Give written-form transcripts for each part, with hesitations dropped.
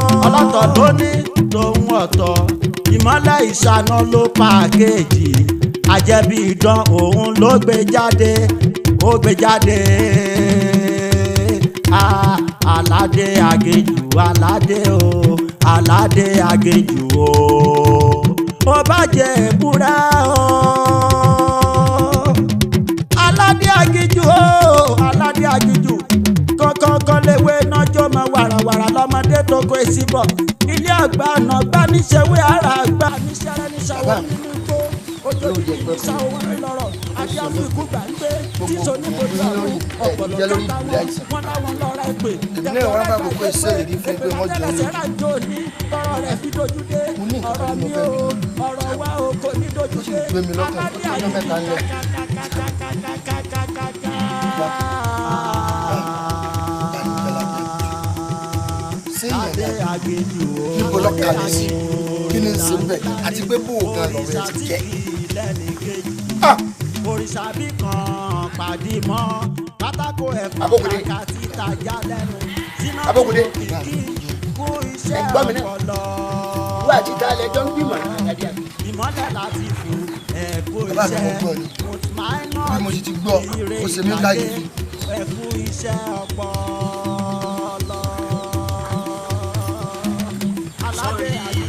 Ọlọ́tọ̀ ló ní tòun ọ̀tọ̀, ìmọ́lẹ̀ ìṣáná ló pàkéjì, àjẹbí idán òun ló gbé jáde, ó gbé jáde. Ah, aládé àgejù, aládé o, aládé àgejù o, ó bá jẹ èbúrẹ́ o, aládé àgejù o, aládé àgejù kọ́kọ́kọ́ léwé nájọ́ máa wàràwàrà lọ́mọdé tó kó èsì bọ̀ ilé àgbà ọ̀nà gbá níṣẹ́wé ara àgbà níṣẹ́rẹ́ níṣàwọ̀ nínú igbó ojú níṣàwọ̀ wọn ní lọ́rọ̀ àti àfikún gbà ń gbé tíṣo níbo ní ọ̀run ọ̀pọ̀lọ́ kẹta wọn wọn láwọn lọ́ra ìpè Èmi náà wọ́n bá gbogbo iṣẹ́ ìrírí fún pé wọ́n jẹun tẹ́lẹsẹ̀ rájò ní tọrọ rẹ̀ fi dojú dé. Mo ní nǹkan Ọ̀rọ̀ tí mo mi fẹ́ o, ọ̀rọ̀ wa o kò ní dojú Ó sì dé. gbé mi lọ́kàn Aládé ọjọ́ mẹ́ta ń lọ. Ṣé Aládé ìyẹn àgejù o, níbo lọ kalẹ̀ sí? Kí ni ń ṣe bẹ́ẹ̀? Àti pé bó o gan lọ̀rọ̀ ẹ ti jẹ́? Ah! Òrìṣà bí kan pàdé mọ́ pátákó ẹ̀fọn Abókùdé. kàkà títa já lẹ́nu sínú Abókùdé. òkìkí kú iṣẹ́ Ẹ̀gbọ́n mi náà. ọpọlọ. Wọ́n àti ta lẹ́jọ́ ń gbìmọ̀ aládé àgejù. Ìmọ́lẹ̀ láti fún ẹ̀kú Bàbá mi, mo iṣẹ́ gbọ́ ni. Mutmainot. Bí mo sì ti gbọ́, ó ṣe mí káyéfì. Ẹ̀kú iṣẹ́ ọpọlọ. Aládé àgejù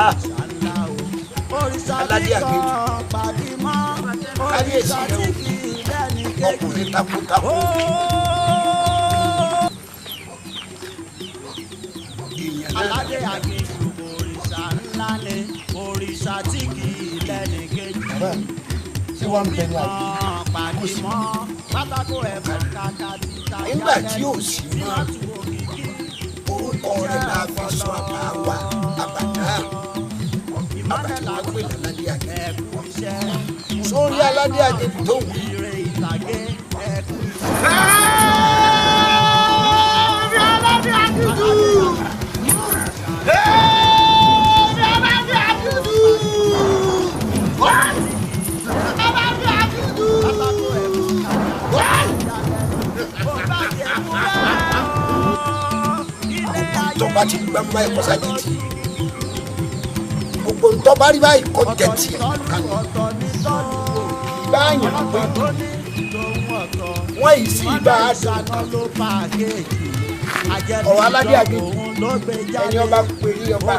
Ah! òrìṣà ńlá o. Òrìṣà Aládé bí àgejù. kan pàdé mọ́. Kábíyèsí Òrìṣà rẹ tí o. kì í lẹ́ni kejì. Ọkùnrin takuntakun. Èèyàn náà. Aládé àgejù òrìṣà ńlá ni, òrìṣà tí kì í lẹ́ni kejì. Bàbá mi, ṣé wọ́n ń bẹ ní àbí? Pàdé mọ́ pátákó ẹ̀fọn kàkà títa Nígbà tí ò sí mọ́, orúkọ rẹ̀ la fi sọ àbá wa, àbá náà. Àbá tí wọ́n pè láládé àgejù. Sórí aládé àgejù tó wù. Tó bá ti gbá mú báyìí kọ́sá jẹ tiẹ̀. Gbogbo ntọ́ bá rí báyìí kọ́ jẹ tiẹ̀ kánú. Báyìí pé wọ́n yìí sì bá a dùn kan. Ọ̀rọ̀ aládé àgejù, ẹni ọba pèrè ọba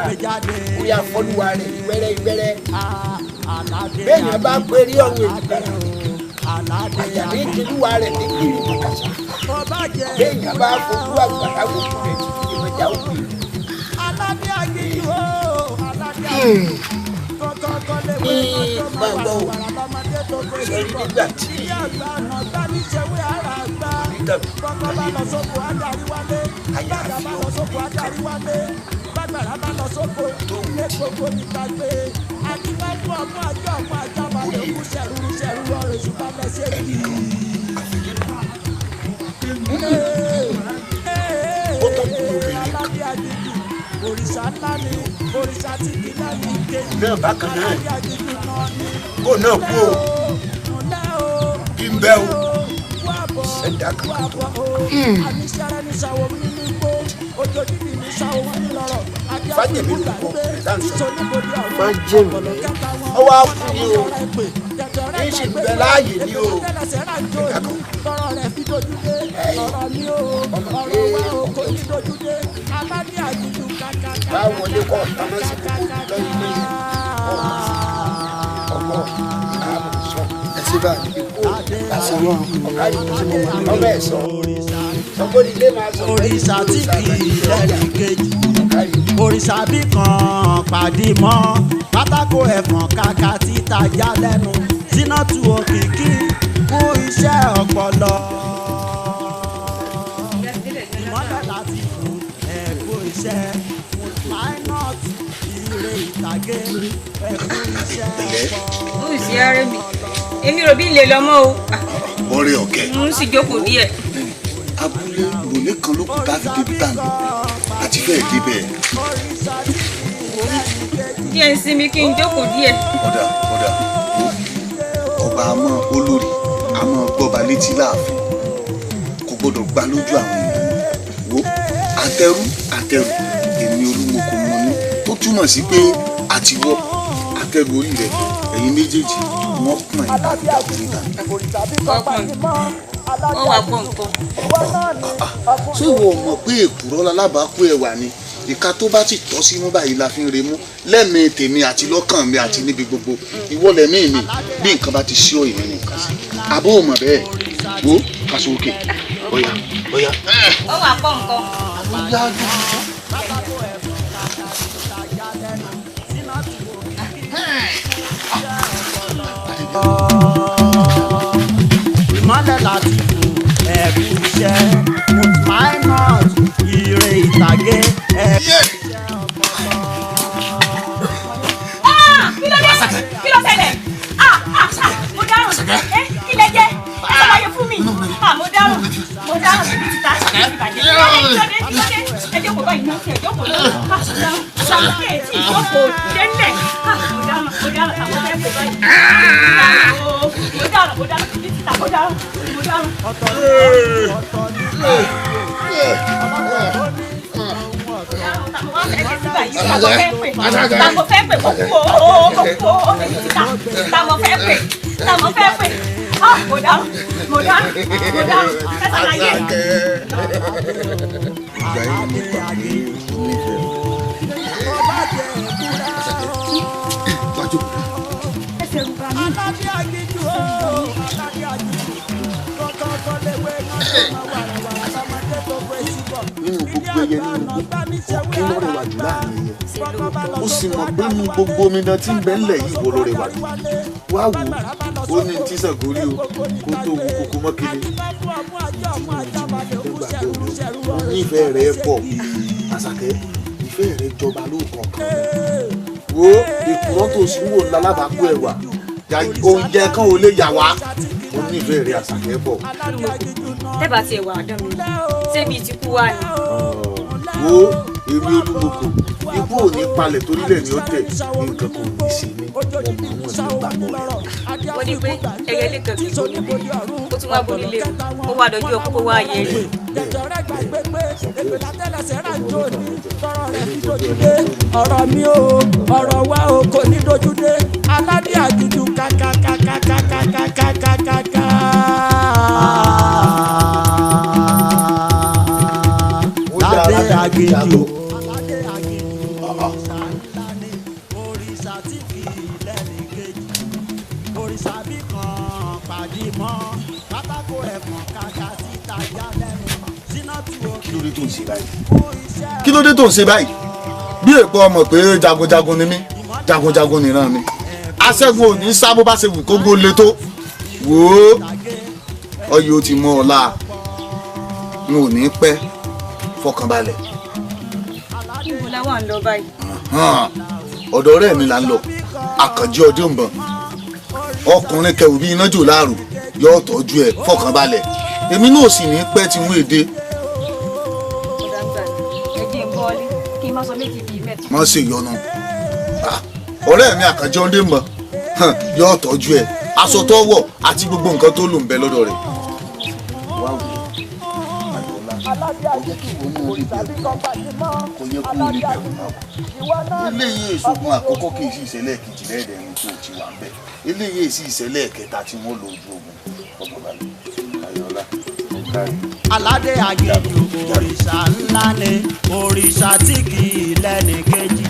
orí afọ́lúwa rẹ̀ ìwẹ́rẹ́ ìwẹ́rẹ́. Béèyàn bá pèrè ọ̀run èdìgbàrà, àjàdí ìtìlúwa rẹ̀ ní kiri kàṣà. Béèyàn bá fojú àgbàrá wò kú rẹ̀ títí ìmọ̀já òkú. Aládé àgejù o, aládé àgejù kọ́kọ́kọ́ léwé Ní lọ́jọ́ máa gbàgbọ́ o, wàràwàrà lọ́mọdé tó gbé sórí síbọ̀. nígbà tí Ilé àgbà ọ̀nà gbá níṣẹ́wé ara àgbà. Kọ́kọ́ bá lọ sóko adarí wálé. Bàgbà bá lọ sóko adarí wálé. Bàgbàrá bá lọ sóko ilé gbogbo níta gbé. Akíwájú ọmọ àjọ ọmọ àjọ balẹ̀ òkú ṣẹ̀rú ṣẹ̀rú ọ̀rọ̀ èṣù balẹ̀ ṣe kì í. Ó tó kú obìnrin kan. Aládé àgejù òrìṣà ńlá ni, òrìṣà tí kì í lẹ́nu kejì. Náà bákan náà. Aládé àgejù náà ni. Kó náà kú o. Kí n bẹ́ o. Ṣẹ̀dá kankan tó. Fájèmí ló kọ dáńsọ. Fájèmí. Ọwọ́ á kú ni o. Kì í sì bẹ láàyè ni o. Ẹ̀dá kan. Ẹ̀yìn. Ọmọ pé bá wọlé kọ́ ọ̀tá sí gbogbo olùtọ́ ilé yẹn. Ọmọ ọmọ àmọ̀ sọ. Ẹ ṣe báyìí. Ikú Àṣẹ wọn. ọ̀gá yìí ọmọ ẹ̀ sọ. Sọ́kòrì ilé máa sọ. Òrìṣà tí kì í lẹ́nu kejì, Ọ̀gá yìí. òrìṣà bí kan pàdé mọ́ pátákó ẹ̀fọn kàkà títa já lẹ́nu sínátù òkìkí kú iṣẹ́ ọpọlọ. Ìmọ́lẹ̀ láti fún ẹ̀kú iṣẹ́ Mutmainot ire ìtàgé ẹ̀kú iṣẹ́ ọpọlọ. Ó sì ara mi, èmi rò bí n lè lọ mọ́ o. Ọ̀rẹ́ ọ̀kẹ́. N sì jókòó díẹ̀. Abúlé ìrònú kan ló kù tá a fi débi tá a lọ àti fẹ́ẹ̀ débẹ̀. Díẹ̀ ń sinmi kí n jókòó díẹ̀. Ọ̀dà ọ̀dà, ọba a mọ olórí a mọ gbọ́ba létí láàfin, kò gbọ́dọ̀ gbá lójú àwọn èèyàn. Wo àtẹrù àtẹrù Èmi Olúmọkò mọ ní tó túmọ̀ sí pé àtiwọ́ akẹ́rù orí rẹ̀ ẹ̀yin méjèèjì wọ́n pọ̀n ẹ̀ Ó wà pọ̀ nǹkan. Ṣé ìwọ mọ̀ pé èkùrọ́ lalábàákú ẹ̀wà ni? Ìka tó bá ti tọ́ sí mú báyìí la fi ń remú lẹ́mìí tèmi àti lọ́kàn mi àti níbi gbogbo. Ìwọ lẹ́mìí mi bí nǹkan bá ti ṣí ọ ìmí nìkan sí. Àbó ò mọ̀ bẹ́ẹ̀ wo kaṣọ òkè ọ̀yà ọ̀yà. Ó wà pọ̀ nǹkan. Ó yá Ìmọ̀lẹ̀ láti fò ẹ̀kú iṣẹ́ mutmainot ire ìtàgé ẹ̀kú iṣẹ́ ọpọlọ. Kí ló dé? Kí ló ṣẹlẹ̀? Mo dárùn. Kí lẹ jẹ? Ẹ ṣàlàyé fún mi. Mo dárùn. Mo dárùn níbi títa ṣe ti bàjẹ́. Kí ló dé? Kí ló dé? Ẹ jókòó báyìí náà. Ẹ jókòó náà. Mo dárùn. Ẹ tí ìjókòó délẹ̀. Mo dárùn. Mo dárùn. Àwọn fẹ́ pè báyìí. Mo dárùn. Mo dárùn. Níbi títa. Mo dárùn. Mo dárùn. Tàmọ̀ fẹ́ pè kó kú o, kó kú o, tàmọ̀ fẹ́ pè, tàmọ̀ fẹ́ pè. Mo dárùn, mo dárùn, mo dárùn, ẹ ṣàlàyé. Ìgbà yìí ni mo gbà pé o nífẹ̀ẹ́ mi. Wájú. Ẹsẹ̀ rúbà mi. Aládé àgíjù o, aládé àgíjù. Kọ́kọ́kọ́ léwé náà tó máa wàràwàrà lọ́mọdé tó gbé síbọ̀. Nínú gbogbo ẹyẹ nínú igbó, ọ̀kín ló rẹwà jù láàrin ẹyẹ. Ó sì mọ̀ pé nínú gbogbo omidan tí ń bẹ ńlẹ̀ yìí wo ló rẹwà jù. Wá wò ó, ó ní tí Ṣàngó rí o, kó tó wo kókó mọ́kìlì. Mo nífẹ̀ẹ́ rẹ̀ pọ̀, Àṣàkẹ́, ìfẹ́ rẹ̀ jọba lóòkan kan. Wo èkùrọ́ tó sì ń wò lálábàákú ẹ̀wà, oúnjẹ kan ò lè yà wá. Mo nífẹ̀ẹ́ rẹ̀ Àṣàkẹ́ pọ̀. Tẹ́bà tiẹ̀ wà ọ̀dọ́ mi, ṣé bíi ti kú wá ni? Wo èmi Olúmọkò, ikú ò ní palẹ̀ torílẹ̀ ni ó tẹ̀, nǹkan kò ní ṣe mí, mo mọ̀ wọ́n ní gbàgbọ́ rẹ̀. Ó ní pé ẹyẹ ilé kan kì í gbóni, ó tún wá borí ilé, ó wá dọjú ọkọ kó wá yẹ rí. Ọ̀rọ̀ mi o, ọ̀rọ̀ wa o kò ní dojú dé, aládé àjùjù kàkàkàkàkàkàkàkà. Aládé àgìjù. Aládé àgìjù òrìṣà ńlá ni òrìṣà tí kì í lẹ́nì kejì. Òrìṣà bí kan pàdé mọ́ pátákó ẹ̀fọn kàkà síta já lẹ́nu. Sínátù òkè. Kí ló dé tó ń ṣe báyìí? Kí ló dé tó ń ṣe báyìí? Bí èpo ọmọ pé jagunjagun ni mí, jagunjagun nìran mi. Aṣẹ́gun ò ní sá bó bá ṣe wù kó gbó le tó. Wò ó, ọyọ ti mú ọ láa. N ò ní pẹ́, fọkànbalẹ̀. Níbo la wà ń lọ báyìí? Ọ̀dọ̀ ọ̀rẹ́ mi là ń lọ, Àkànjí Ọdúnbọ̀n. Ọkùnrin kẹwù bí iná jò láàrò, yóò tọ́jú ẹ, fọkànbalẹ̀. Èmi náà sì ní pẹ́ tí wọ́n èdè. Ẹ jẹ́ n bọ́ọ̀lì kí n má sọ méjì bíi mẹ́ta. Má ṣe yọnu. Ọ̀rẹ́ mi Àkànjí Ọdúnbọ̀n yóò tọ́jú ẹ, aṣọ tó wọ̀ àti gbogbo nǹkan tó lò ń bẹ lọ́dọ̀ rẹ̀. Wá wò ó, Ayọ̀ọ́lá, kò yẹ kí ìwọ náà lè bẹ̀rù, kò yẹ kó o lè bẹ̀rù náà. Eléyìí èsogun àkọ́kọ́ kì í sì ìṣẹ̀lẹ̀ kejì lẹ́ẹ̀dẹ̀rin tó ti wà ń bẹ̀. Eléyìí èsì ìṣẹ̀lẹ̀ kẹta tí wọ́n lò ojú ogun. Ọmọbalẹ̀, Ayọ̀ọ́lá, ọ̀gá rẹ̀. Aládé àgìjù òrìṣà ńlá ni òrìṣà tí kì í lẹ́nì kejì.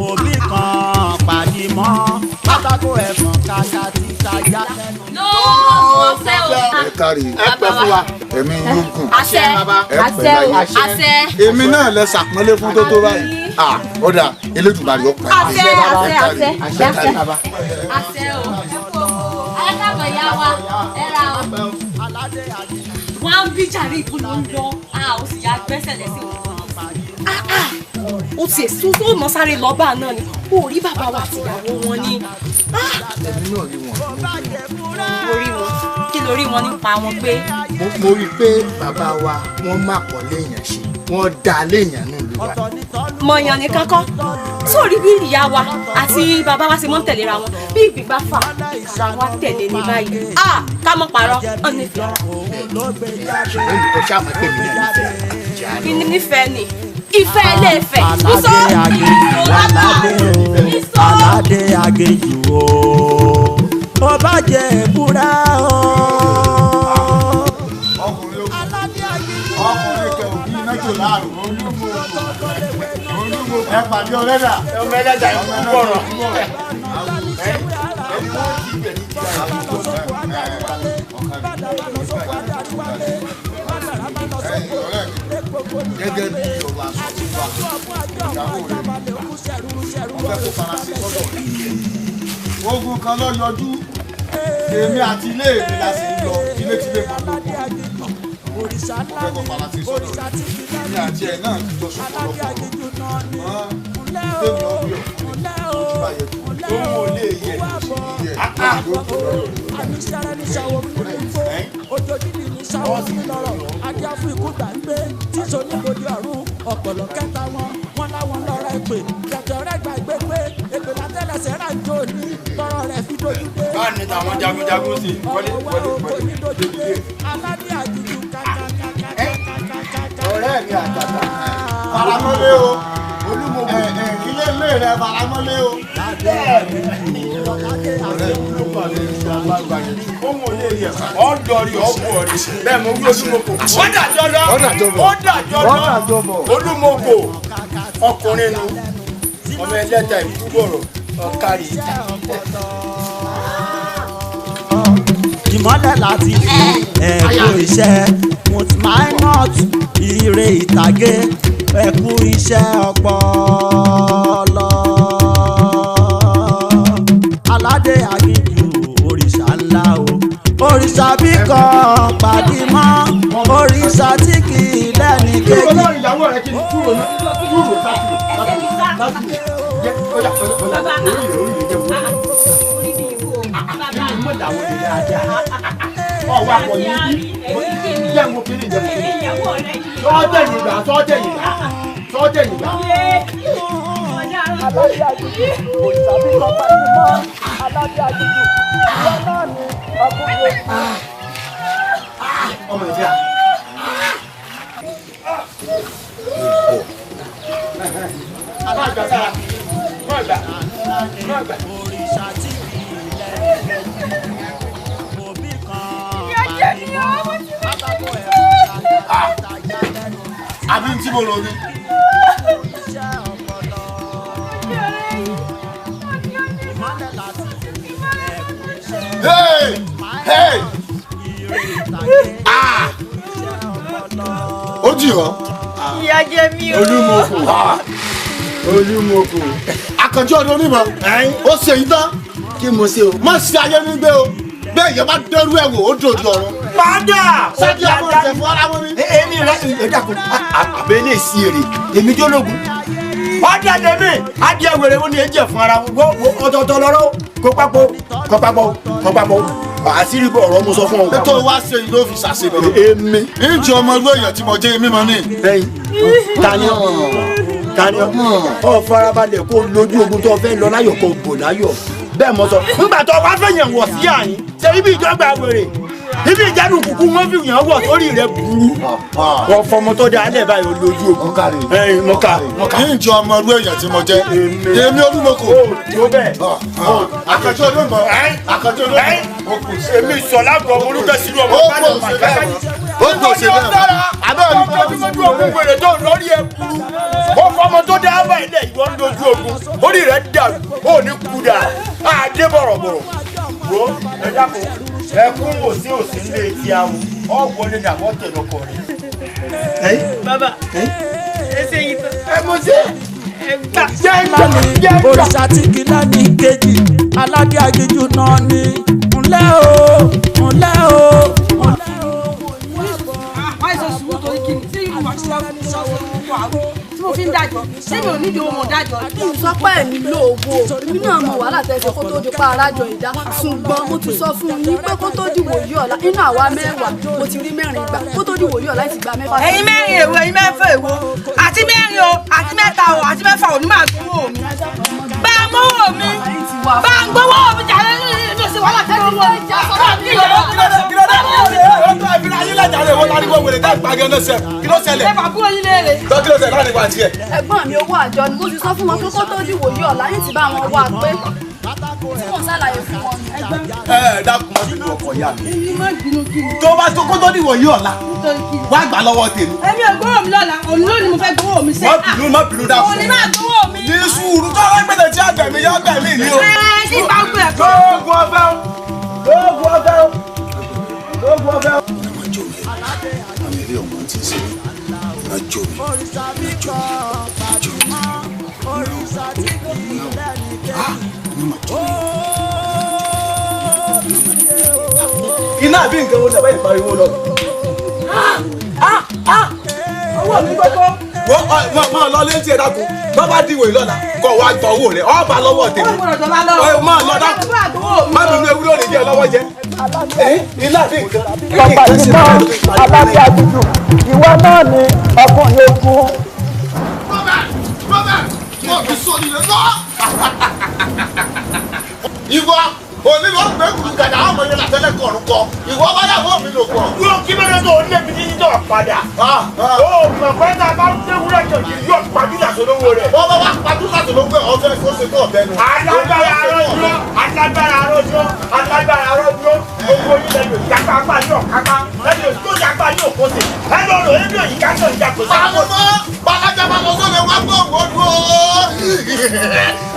Òbí kan pàdé mọ́ pátákó ẹ̀fọn kàkà títa já lẹ́nu. Lóòótọ́ fẹ́ o. Ẹ káre, Ẹ pẹ́ fún wa. ẹ̀mí yóò gùn. Àṣẹ, Ẹ pẹ́ àṣẹ o, láyé. àṣẹ. Èmi náà lẹ ṣàpọ́nlé fún tó tó báyìí. Ọ̀dà Elédùmarè ọ̀pá. Àṣẹ, àṣẹ, àṣẹ, Àṣẹ àṣẹ. bàbá. Àṣẹ o. Ẹ káàbọ̀ ìyá wa, ẹ ra o. Wọ́n á ń bí jàre ìbò ló ń lọ, a ò sì yá gbẹ́sẹ̀ lẹ́sẹ̀ òun. Ó tiẹ̀ sún tó mọ sáré lọ bá náà ni, ó rí bàbá wa àtìyàwó wọn ni. Èmi náà rí wọn. Mo rí wọn, kí ló rí wọn nípa wọn pé. Mo rí i pé bàbá wa wọ́n má pọ̀ léèyàn ṣe, wọ́n dá léèyàn nílùú wa. Mọ̀yàn nìkan kọ́, sórí bí ìyá wa àti bàbá wa ṣe mọ́ ń tẹ̀léra wọn bí ìgbìgbà fà ìkàrà wa tẹ̀lé ní báyìí. Ká mọ̀ parọ́, ọ̀n nífẹ̀ẹ́ ara. Ṣùgbọ́n ìkọ́ ṣáà mọ̀ pé mi náà nífẹ̀ẹ́ àjẹ́ Kí ni nífẹ̀ẹ́ ni? Ifẹ̀ Ilé-Ifẹ̀. Aládé aginjù aládé o aládé aginjù o ó bá jẹ èbúrẹ́ o. Ọkùnrin ọkùnrin kẹ òbí mẹ́jọ láàrú olúmo ẹ pàdé ọlẹ́dà ọmọ ẹlẹ́dà ikú bọ̀rọ̀. Gẹ́gẹ́ bí ọ̀rọ̀ àsọ̀tún wa ìyàwó rẹ̀ wọ́n fẹ́ kó faransé sọ́dọ̀ rẹ̀. Ogun kan lọ yọjú èmi àti ilé mi la sì ń lọ ilé tí lè mọ gbogbo. Wọ́n fẹ́ kó faransé sọ́dọ̀ rẹ̀. Èmi àti ẹ̀ náà ti jọ sọ̀pọ̀lọpọ̀ mọ́ ìtẹ́mi ọ̀gbìn ọ̀fun ojú bá yẹ kú. Òun ò lè yẹ. Ọ̀pọ̀lọ̀ kẹta wọn wọn láwọn lọ́rọ̀ èpè kẹtẹ ọ̀rẹ́ gba ìgbé pé èpè látẹlẹsẹ̀ rà ń jó ní tọrọ rẹ̀ fi dojú dé. Báà ní tàwọn jagunjagun sí wọlé wọlé wọlé. Aládé àjùjù kàkàkàkàkàkà. Ọ̀rẹ́ mi àtàtà faramọ́lé o olúmọ̀wò ilé ilé rẹ faramọ́lé o. Òun ò lè yẹ ọ lọrí ọ bọ̀ rí bẹ́ẹ̀ mo wí Olúmọ̀kò. Ó dàjọ́ lọ ó dàjọ́ lọ Olúmọ̀kò ọkùnrin nu ọmọ ẹlẹ́ta ìkú bọ̀rọ̀ ọ̀kárì. Ìmọ́lẹ̀ láti fi ẹ̀kú iṣẹ́ mutmainot ire ìtàgé ẹ̀kú iṣẹ́ ọpọlọ. Aládé aginjù òrìṣà ńlá o òrìṣà bí kan pàdé mọ́ òrìṣà tí kì í lẹ́ni kejì. Ìyàwó rẹ kí ni kúrò ní kúrò sátìrò jẹ ọjà ọjà orí rẹ orí rẹ jẹ wọlé. Ọwọ́ àpọ̀ ní ibi jẹ́ ń wo kiri jẹ́ wo kiri. Sọ́ọ́tẹ̀ yìí gbà sọ́ọ́tẹ̀ yìí gbà sọ́ọ́tẹ̀ yìí gbà. Aládé aginjù òrìṣà bí kan pàdé mọ́ aládé aginjù ìwọ náà ni ọkùnrin. Ọmọ ìjà. Má gbà sára, má gbà, má gbà. Òrìṣà tí kì í lẹ́nu òbí kan pàdé mọ́ bàbá ẹ̀ Àbí tí mo lò ní. Hey! Hey! Ah! Ó jì ọ́. Ìyá jẹ mí o. Olúmọ̀kò. Olúmọ̀kò. Àkànjí ọdún onímọ̀. Ó ṣe yìí tán. Kí mo ṣe o? Má ṣe ayé nígbé o. Bẹ́ẹ̀ yẹn bá dẹ́rú ẹ̀ wò ó dòdò ọ̀run. Padà! Sáàdì àwọn ọ̀jẹ̀ fún ara wọn ni. Èmi rẹ̀ ẹ̀dá kò àbẹ̀ lè sí èrè èmi tó lógun. Ọ̀dà tèmi adìẹ wèrè wo ni èjì fún ara wọn ọ̀tọ̀ọ̀tọ̀ lọ́rọ́ kó pápó kó pápó kó pápó àṣírí bọ̀ ọ̀rọ̀ mo sọ fún ọ. Ètò wa ṣe yìí ló fi ṣàṣebẹ̀. Èmi. Ìjọ ọmọ ìlú èèyàn tí mo jẹ́ mímọ ní. Tani tani ọ farabalẹ̀ kó lójú ogun tó fẹ́ lọ láyọ̀ kó bò láyọ̀ bẹ́ẹ̀ mo sọ. Nígbà tó wá fẹ́ yàn wọ̀ sí àyín ṣe ibi ìjọba wèrè ibi ìjánu kúkú wọn fi yàn wọ̀ sórí rẹ̀ burú. Wọ́n fọmọ tó dáa lẹ̀ báyìí lójú ogun. Mọ̀ká mọ̀ká. Ìjọ ọmọ ìlú èèyàn tí mo jẹ́ èmi Olúmọ̀kò. Tó bẹ́ẹ̀. Àkànjí ọdún mọ̀ àkànjí ọdún mọ̀. Èmi sọ̀lá bọ̀ olùkẹ́sìrì ọmọ Ó kò ṣe bẹ́ẹ̀ mọ́. Ó kò ṣe bẹ́ẹ̀ mọ́. Abẹ́ mi ọmọ tí mo dúró ogun wèrè tó lórí ẹ burú. Ó fọmọ tó dáa báyìí lẹ̀ ìwọ ń dojú ogun. Orí rẹ̀ dàrú, ó ní kú dà. Á dé bọ̀rọ̀bọ̀rọ̀. Wo ẹ dákun ẹkún òsín òsín lé ti àwọn ọ̀wọ́ lè dàbọ̀ tẹ̀ lọkọ rẹ̀. Bàbá ẹ ṣe yìí tán. Ẹ mo ṣe. Lánìí òrìṣà tí kì í lẹ́ni kejì aládé aginjù náà ni ńlẹ́ o ńlẹ́ o ńlẹ́ o. Wọ́n ṣe sùúrù torí kí ni tí ìlú wa ti wá tí mo fi ń dájọ́ ṣé mi ò nídìí owó mo dájọ́. Kí n sọ pé ẹ̀ nílò owó èmi náà mọ wàhálà tẹ̀sán kó tó di pa arájọ ìdá ṣùgbọ́n mo ti sọ fún yín pé kó tó di wòye ọ̀la inú àwa mẹ́wàá mo ti rí mẹ́rin gbà kó tó di wòye ọ̀la ìsìgbà mẹ́fà. Ẹ̀yin mẹ́rin èwo ẹ̀yin mẹ́fà èwo àti mẹ́rin o àti mẹ́ta o àti mẹ́fà ò ní máa gbowó mi. Bá a mówó mi bá a gbowó mi jàre nínú ṣe wàhálà tí wọ́n wọ́n. Ẹ̀gbọ́n mi owó àjọ ni mo ti sọ fún wọn pé kó tó dìwò yí ọ̀la yín ti bá wọn wá pé tí mò ń ṣàlàyé fún wọn. Ẹ dákun má bínú ọkọ ìyá mi. Tó bá tó kó tó dìwò yí ọ̀la wá gbà lọ́wọ́ tèmi. Èmi ò gbowó mi lọ́la, òun ló ní mo fẹ́ gbowó mi sẹ́. Má bínú má bínú dákun. Òun ni máa gbowó mi. Ní sùúrù tó wá gbẹ̀dẹ̀ tí àgbẹ̀mí yá gbẹ̀mí ni o. Ẹ kí n bá gbẹ̀ kọ́. Lóògùn ọ̀fẹ́ o, lóògùn ọ̀fẹ́ o, lóògùn ọ̀fẹ́ o. Iná jó mi, àmì ilé ọmọ tí ń ṣe mí, iná jó mi, iná jó mi, iná jó mi, iná jó mi. Iná àbí nǹkan wo làbá ìpariwo lọ. Owó mi gbogbo. Wọ́n máa lọ létí ẹ̀ dákun, bá bá dìwò ìlọ́la kọ̀ wá gba owó rẹ̀, ọ̀ bá lọ́wọ́ tèmi. Ọ̀ máa lọ dákun, má bínú ewúrẹ́ òní jẹ́ lọ́wọ́ jẹ́. Iná àbí nǹkan. Bàbá yìí mọ́ aládé àdúgbò, ìwọ náà ni ọkùnrin ogun. Ìwọ òní ló gbé kùrù gàdá ọmọ yẹn látẹlẹ kọrùn kọ ìwọ wáyàwó mi lò pọ. Yóò kí bẹ́rẹ̀ tó lé mi títí tó padà. Ó mọ̀ pé tá a bá ń léwúrẹ́ jọ̀jì yóò pàdúrà sólówó rẹ̀. Wọ́n bá wá pàdúrà sólówó ẹ̀ ọ̀fẹ́ kó ṣe tó ọ̀bẹ nu. Alágbára arọ́jọ́, alágbára arọ́jọ́, alágbára arọ́jọ́, gbogbo yín lẹ́nu ìjápá apá yóò kápá, lẹ́nu tó jápá yóò kóse, lẹ́nu ọ̀rọ̀ èmi ò yí ká sọ̀ ìjà kò sí. Àlùmọ́ balaja bá lọ sọ́lẹ̀ wá gbọ́ òun dúró.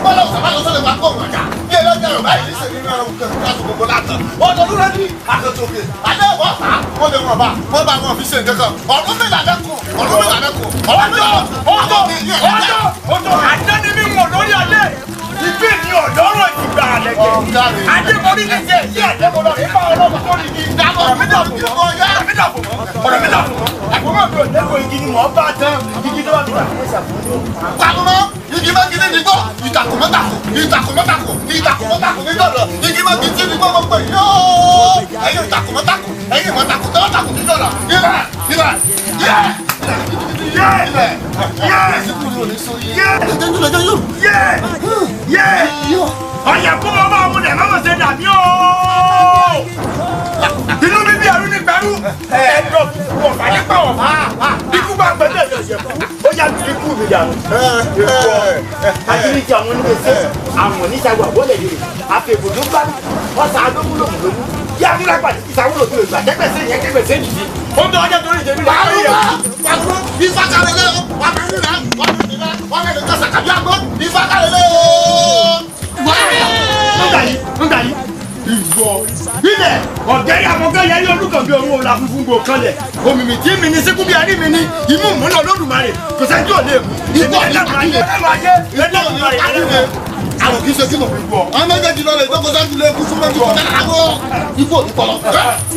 Bọ́lá ọ̀sán bá lọ sọ́lẹ̀ wá gbọ́ òun àjà. Bí ẹlọ́jà rẹ̀ báyìí ní sèmi náà kò kí gbogbo látàn. Ọ̀dọ̀ ló ní àkàtúnkè. Adé ìwọ ọ̀tá wọ́n lè wọ̀n bá wọ́n bá wọn fi ṣe nǹkan kan. Ọ̀run mi làdẹ́ kù, ọ̀run mi làdẹ́ kù. Ọ̀dọ̀ ọ̀dọ̀ ọ̀dọ̀ àdé ni mi mọ̀ lórí alẹ́. Ìgbé ni ọ̀dọ́rọ̀ ìgbà àlẹ́kẹ̀. Adébọ̀rí ní jẹ́ ìyá àdébọ̀lọ́ rẹ̀ bá ọlọ́run tó ní igi. Ọ̀rọ̀ mi dàbò mọ́, ọ̀rọ̀ mi dàbò mọ́, ọ̀rọ̀ mi dàbò mọ́. Àgbọ̀mọ̀ mi ò lẹ́kọ̀ọ́ igi ni mò ń bá tán. Igi tó bá mi dàbò mọ́ ìṣàkóso. Pàmò igi má gidi nígbó, ìtàkùn mọ́tàkùn, ìtàkùn mọ́tàkùn, ìtàkùn mọ́tàkùn ní dọ̀dọ̀, igi má gidi nígbó gbogbo yóò. Ẹyin ìtàkùn mọ́tàkùn, ẹyin mọ́tàkùn tọ́tàkùn ní dọ̀dọ̀. Ilẹ̀ ilẹ̀ yẹ yẹ yẹ yẹ yẹ ọ̀yẹ̀ kó mọ́ bá ọmọ rẹ̀ mọ́mọ́ ṣe dàbí o. Inú bíbí ẹrú ní gbẹrú ẹ̀ẹ́dọ̀ wọ̀fà nípa wọ̀fà ikú bá gbẹ́dẹ̀ lọ́sẹ̀ kú ó yà ikú mi dànù. Àtúntì àwọn onígbèsè àwọn oníṣàgbọ̀ àbọ̀lẹ̀ yìí àfẹ̀bùdó gbá ọ̀sà àdógúnlòkùnlógún yí amúlápàdé ìsàwúlò tó lè gbà kẹ́gbẹ̀sẹ̀ yẹn kẹ́gbẹ̀sẹ̀ nìyí. Ó ń bẹ ọjọ́ torí ìdèmí rẹ̀. Pàrọ̀ ìfàkàrẹ̀lẹ̀ wàmẹ̀rẹ̀ wàmẹ̀rẹ̀ wàmẹ̀rẹ̀ kásàkàbí àgbọ̀ ìfàkàrẹ̀lẹ̀ ooo. Nígbà yìí ìwọ ilẹ̀ ọ̀gẹ́rẹ́ àmọ́gẹ́yẹ yóò lùkàn bí òun òun funfun gbò kanlẹ̀ òmìmì tí mi ní síkú bí ẹni mi ní imú múná Olódùmarè kò sẹ́ni tí ò lè mú. Ìwọ àwọn kì í ṣe kí ló àwọn méjèèjì lọ lè jókòó sáájú lè kú súnmọ́ kíkọ́ mẹ́ta àgọ́ ikú òní kọlọ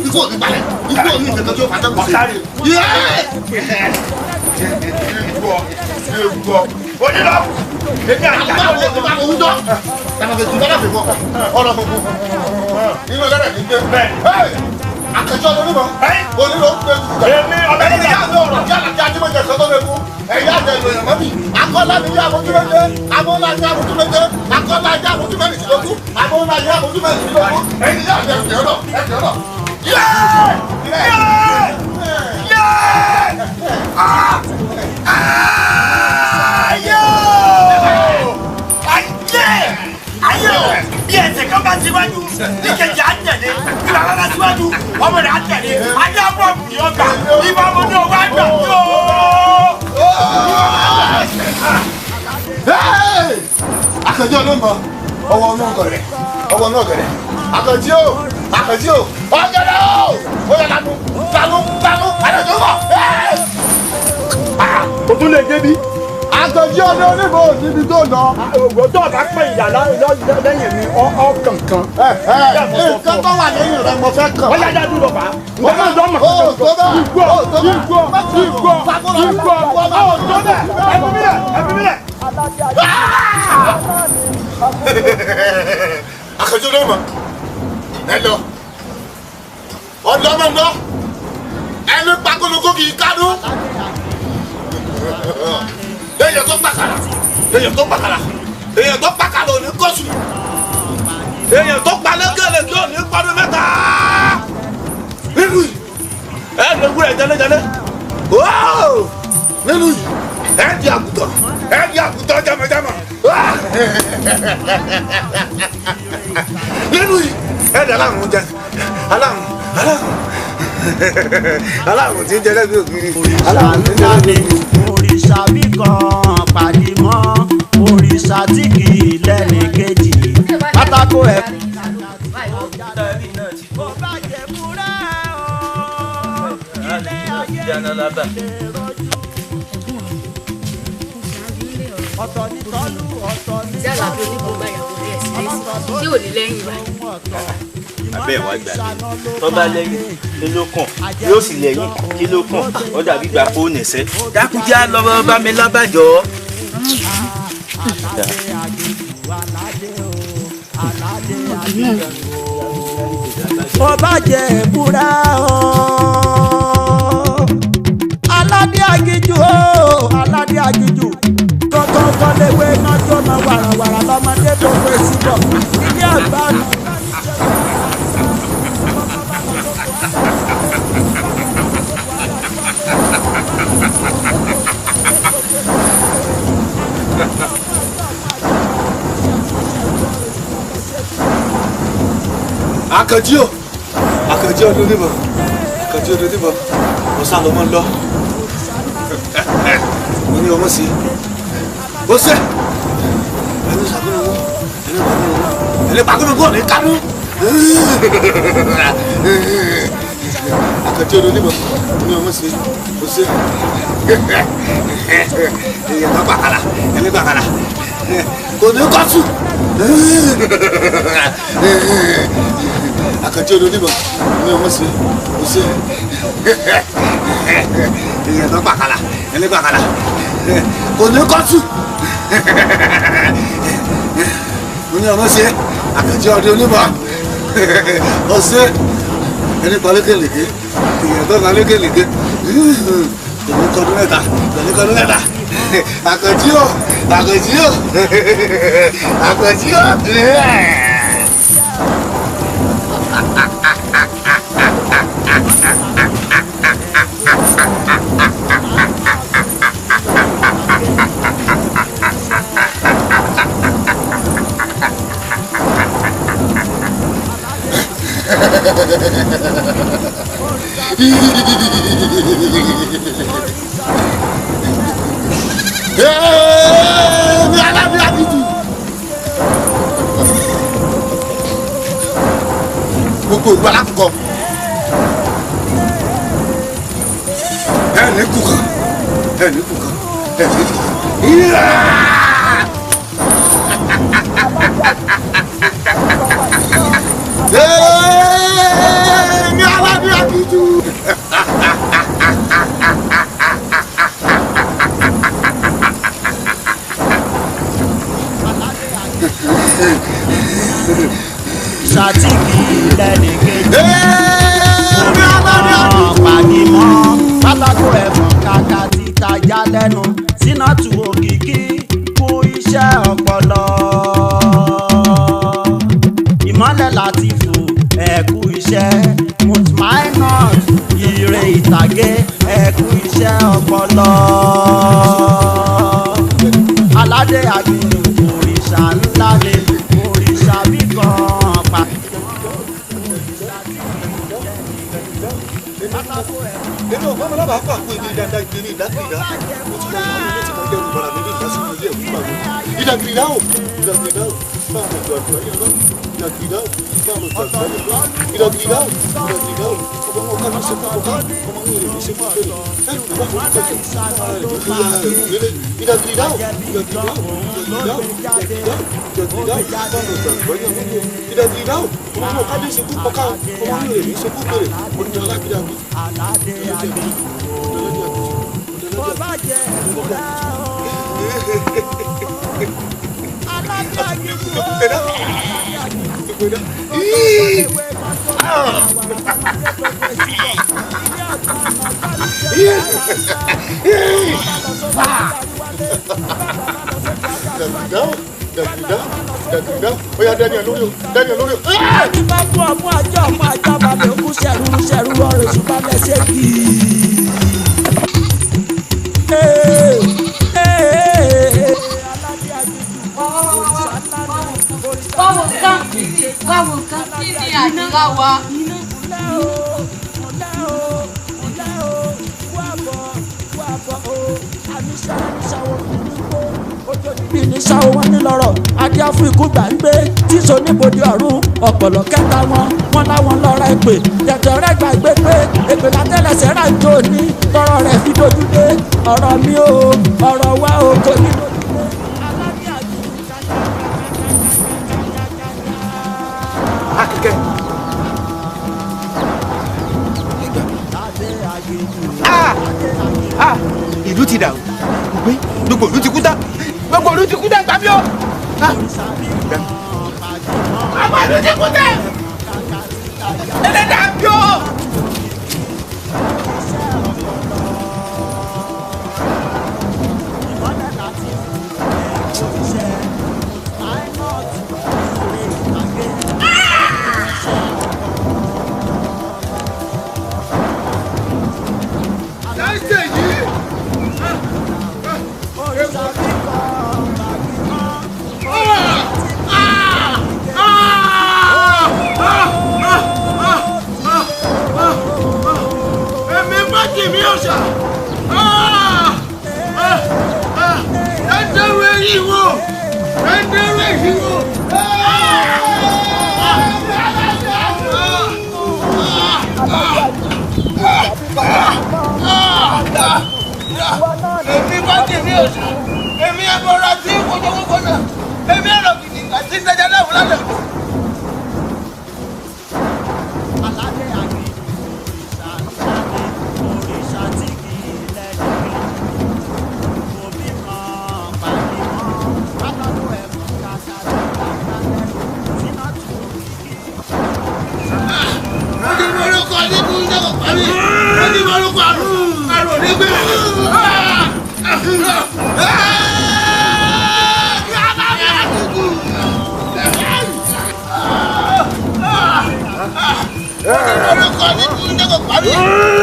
ikú òní balẹ̀ ikú òní ìfẹ̀tọ́ tí ó fàtẹ́ kù sí. Onílọ́ọ̀kù èmi àti àwọn ọmọ ọmọ ọmọ ọ̀rọ̀ funfun nínú ẹlẹ́rẹ̀ ní gbé akẹ́jọ́ lónímọ̀ onílò ń gbé èmi ọ̀bẹ ẹ̀yìn ìyá mi ọ̀rọ̀ yálà kí ajímọ̀jẹ̀ sọ́tọ́ lè kú ẹ̀yà àjẹ ìròyìn mọ́bì akọ́lá ni àmójúmẹ́jẹ amóhùnlá ni àmójúmẹ́jẹ akọ́lá ni àmójúmẹ́rìndínlógún amóhùnlá ni àmójúmẹ́rìndínlógún ẹ̀yìn ìyá mi ẹ̀kẹ́ ọ̀rọ̀ ẹ̀kẹ́ ọ̀rọ̀ bí ẹsẹ̀ kan bá síwájú ìkejì á tẹ̀lé bí bàbá bá síwájú ọmọ rẹ̀ á tẹ̀lé adé ọmọ mi ò gbà ìbá ọmọ ní owó àgbà tó. Akànjí olóńgbò ọwọ́ náà gọ̀rẹ̀ ọwọ́ náà gọ̀rẹ̀ Akànjí o Akànjí o ọ̀gẹ̀rẹ̀ o ó yẹ lanu lanu lanu Akànjí o bọ̀. O tún lè débi. Akànjí ọdún onímọ̀ níbi tó lọ. Ògbó tó ọba pẹ́ ìyá lẹ́yìn mi ọkàn kan. Nǹkan tó wà lẹ́yìn rẹ̀ mo fẹ́ kàn. Wọ́n yá dájú lọ bá. Wọ́n máa dán mọ̀. Ó tó bẹ́ẹ̀. Igbó igbó igbó igbó ó tó bẹ́ẹ̀. Ẹbí mi lẹ̀ ẹbí mi lẹ̀. Akànjí olóńgbò ẹ lọ ọ̀dọ́mọ̀ndọ́ ẹni pagologo kì í kánú èèyàn tó pàkàrà èèyàn tó pàkàrà èèyàn tó pàkàrà ò ní kọ́sù èèyàn tó palẹ́gẹ̀lẹ̀ kí ò ewúrẹ́ jẹlẹ́jẹlẹ́ nínú yìí ẹ di àgùntàn ẹ di àgùntàn jamajama nínú yìí ẹ di aláàrùn jẹ aláàrùn aláàrùn aláàrùn tí ń jẹ lẹ́gbẹ̀ẹ́ ògiri aláàrùn tí ń jẹ lẹ́gbẹ̀ẹ́ ògiri. Òrìṣà bí kan pàdé mọ́ òrìṣà tí kì í lẹ́ni kejì pátákó ẹ̀. Tí ò ní lẹ́yìn báyìí. Abẹ́ ìwà gbà mí tó bá lẹ́yìn kí ló kàn yóò sì lẹ́yìn kí ló kàn ó dàbí gbà fóònù ẹ̀sẹ̀ dákúnjá lọ́wọ́ bá mi lábàjọ́. Ó bá jẹ ìbúra o aládé agíjú o aládé agíjú kọ́kọ́kọ́ léwé náà tó máa wàràwàrà lọ́mọdé tó pé síbọ̀ ilé àgbà nù. Àkànjí o Àkànjí ọdún níbọ̀ Àkànjí ọdún níbọ̀ mo sá lọ mọ́ ń lọ mo ní ọmọ sí i ó sẹ́ ẹni sàkúnú owó ẹni pàkúnú owó ẹni pàkúnú owó ní kánú. Àkànjí ọdún níbọ̀ mo ní ọmọ sí i ó sẹ́ èèyàn bá pàkàlà ẹni pàkàlà kò ní kọ́sù. Àkànjí ọdún níbọ̀ ní ọmọ sí ó sí èèyàn tó pàkàlà ẹni pàkàlà kò ní kọ́sù. Mo ní ọmọ sí Àkànjí ọdún níbọ̀ ó sí ẹni pa lékelèké èèyàn tó pa lékelèké kò ní kọ́dún mẹ́ta kò ní kọ́dún mẹ́ta. Àkànjí o Àkànjí o Àkànjí o. Mi alábí àbíjù. Gbogbo ìlú alákọ̀ọ́ ẹ ní kú kan ẹ ní kú kan ẹ ní kú kan. Mi alábí àbíjù. Sátìkì lẹ́nì kejì. Pàdé mọ́ pátákó ẹ̀fọn kàkà títa já lẹ́nu sínátù òkìkí kú iṣẹ́ ọpọlọ. Ìmọ́lẹ̀ láti fò ẹ̀kú iṣẹ́ mutmainot ire ìtàgé ẹ̀kú iṣẹ́ ọpọlọ. Aládé àgbìyànjú òrìṣà ńlá lè òrìṣà bí kan pa. Èmi ò fọ́nmọ́ lábàá pàpọ̀ èmi dáadáa ìgbéni ìdákìrìdá mo ti lọ wọ́n mi létí mo dẹ́rù bara mi ní ìdásílẹ̀ ilé ẹ̀kú gbàgbé ìdàkìrìdá o ìdàkìrìdá o máa lọ jọ àdúrà yẹn lọ ìdàkìrìdá o máa lọ jọ àdúrà yẹn lọ ìdàkìrìdá o ìdàkìrìdá o ọmọ wọn ká ló ṣe fún ọkọ ọmọ mi rè mí ṣe fún fèrè ẹnu rẹ bá fojú pẹ̀jẹ̀ ara rẹ̀ ló fi ara rẹ̀ lélẹ̀ ìdàkìrìdá o ìdàkìrìdá o ìdàkìrìdá o ìdàkìrìdá o ìdàkìrìdá o máa lọ jọ àdúrà yẹn lọ ìdàkìrìdá o ọmọ wọn ká ló ṣe fún ọkọ ọmọ mi rè mí ṣe fún fèrè onídàá alágbèdá mi. Ìdàgìrìdá ìdàgìrìdá ó yá dání ẹ lórí o, dání ẹ lórí o. Ẹni bá kú ọmú ajá ọmú ajá balẹ̀ òkú ṣẹ̀rú ṣẹ̀rú ọ̀rọ̀ èṣù balẹ̀ ṣe kì í. Báwo kan báwo kan kí ni àdúrà wa. Bí ní sáwọ́ wọn ní lọ́rọ̀ adé fún ikú gbàgbé tí so níbodè ọ̀run ọ̀pọ̀lọ̀ kẹta wọn wọn láwọn lọ́ra èpè tẹ̀tẹ̀ rẹ̀ gbàgbé pé èpè látẹ̀lẹsẹ̀ rà jò ní tọrọ rẹ̀ fi dojú dé ọ̀rọ̀ mi o ọ̀rọ̀ wa o kò ní dojú dé. Akẹ́kẹ́. Ìlú ti dàrú gbogbo ìlú ti kú tán, gbogbo ìlú ti kú tán, gbàmí o. Gbogbo ìlú ti kú tán, ẹlẹ́dàá bí o. Láìsè yìí. Èmi bá tèmi ọ̀sà. Ẹ dẹ́rù èyí wò. Ẹ dẹ́rù èyí wò. Èmi bá tèmi ọ̀sà. Èmi ẹ̀bọ̀ra tí kòjọ́kòjọ́ náà. Èmi ẹ̀rọ gidi àti ìtajà náà wúlá náà. Wọ́n ti mọ orúkọ níbu iṣẹ́ kò parí. Wọ́n ti mọ orúkọ àrùn àrùn onígbé. Wọ́n ti mọ orúkọ níbu iṣẹ́ kò parí.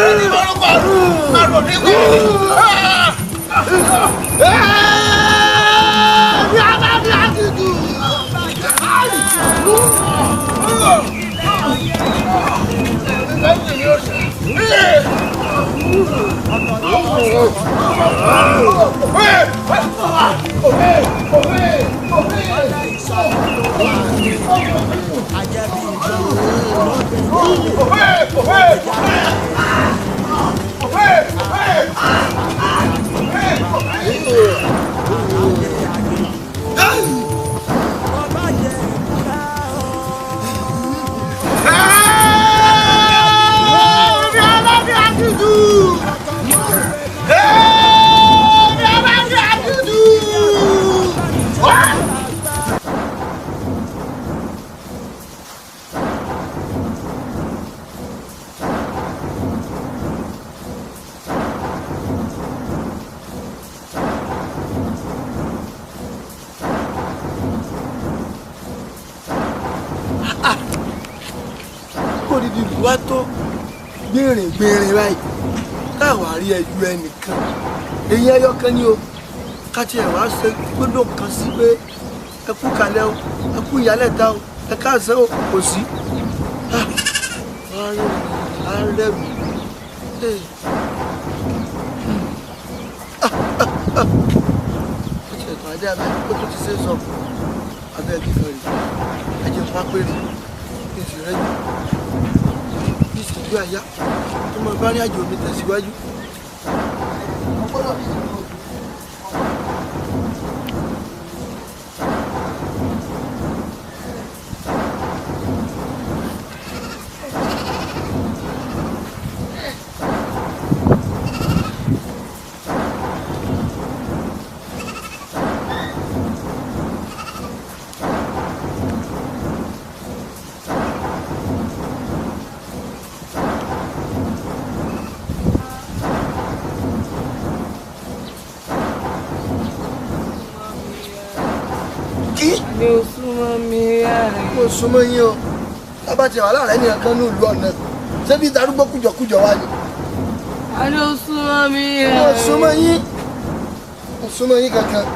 Wọ́n ti mọ orúkọ àrùn àrùn onígbé. Odidi ìlú wa tó gbìnrìn gbìnrìn báyìí táwọn àrí ẹyú ẹnìkan èyí ẹyọ kan ní o ká tiẹ̀ wá ṣe gbọ́dọ̀ kan sí pé ẹ kú kalẹ̀ o, ẹ kú ìyálẹ̀ta o, ẹ káàsán o, kò sí. Ààrẹ mi. Ó ti ẹ̀tọ́ adé abẹ́ ó tó ti ṣe é sọ abẹ́ kíkan rè ẹ̀jẹ̀ pápẹ́rẹ́ kí n sì rẹ́jù bí ìṣẹ́jú àyá tó máa bá rí àjò mi tẹ̀síwájú. kí. Mi ò súnmọ́ mi rárá. Mo súnmọ́ yín o. Tábà ti wà láàrẹ̀ nìkan kan ní ìlú ọ̀nà. Ṣé bí darúgbó kújọkújọ wá ni? A ní o súnmọ́ mi rárá. Mo súnmọ́ yín. Mo súnmọ́ yín kankan.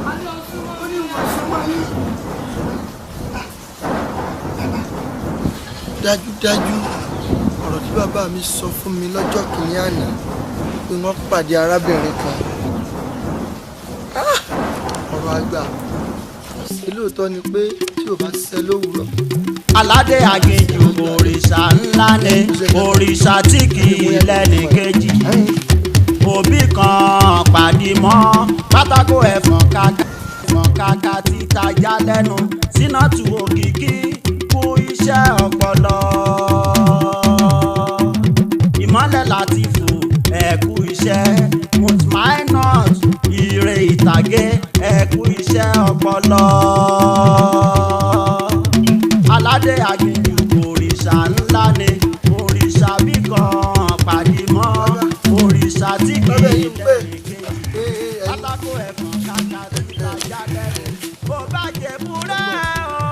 A ní o súnmọ́ mi. Mo súnmọ́ yín. Dájúdájú ọ̀rọ̀ tí bàbá mi sọ fún mi lọ́jọ́ kìíní àná pé wọ́n pàdé arábìnrin kan. Ọ̀rọ̀ àgbà ṣe lóòótọ́ ni pé tí ò bá ṣiṣẹ́ lówùúrọ̀. Aládé aginjù òrìṣà ńlá ni òrìṣà tí kì í lẹ́nì kejì. Òbí kan pàdé mọ́ pátákó ẹ̀fọn kàkà títa já lẹ́nu sínátù òkìkí kú iṣẹ́ ọpọlọ. Ìmọ́lẹ̀ láti fò ẹ̀kú iṣẹ́ mutmainot ire ìtàgé ẹ̀kú iṣẹ́ ọpọlọ. Aládé aginjù òrìṣà ńlá ni òrìṣà bí kan pàdé mọ́ òrìṣà tí kì í lẹ́nu kejì. Pátákó ẹ̀fọn kàkà títa já lẹ́nu bó bá jẹ búrẹ́ o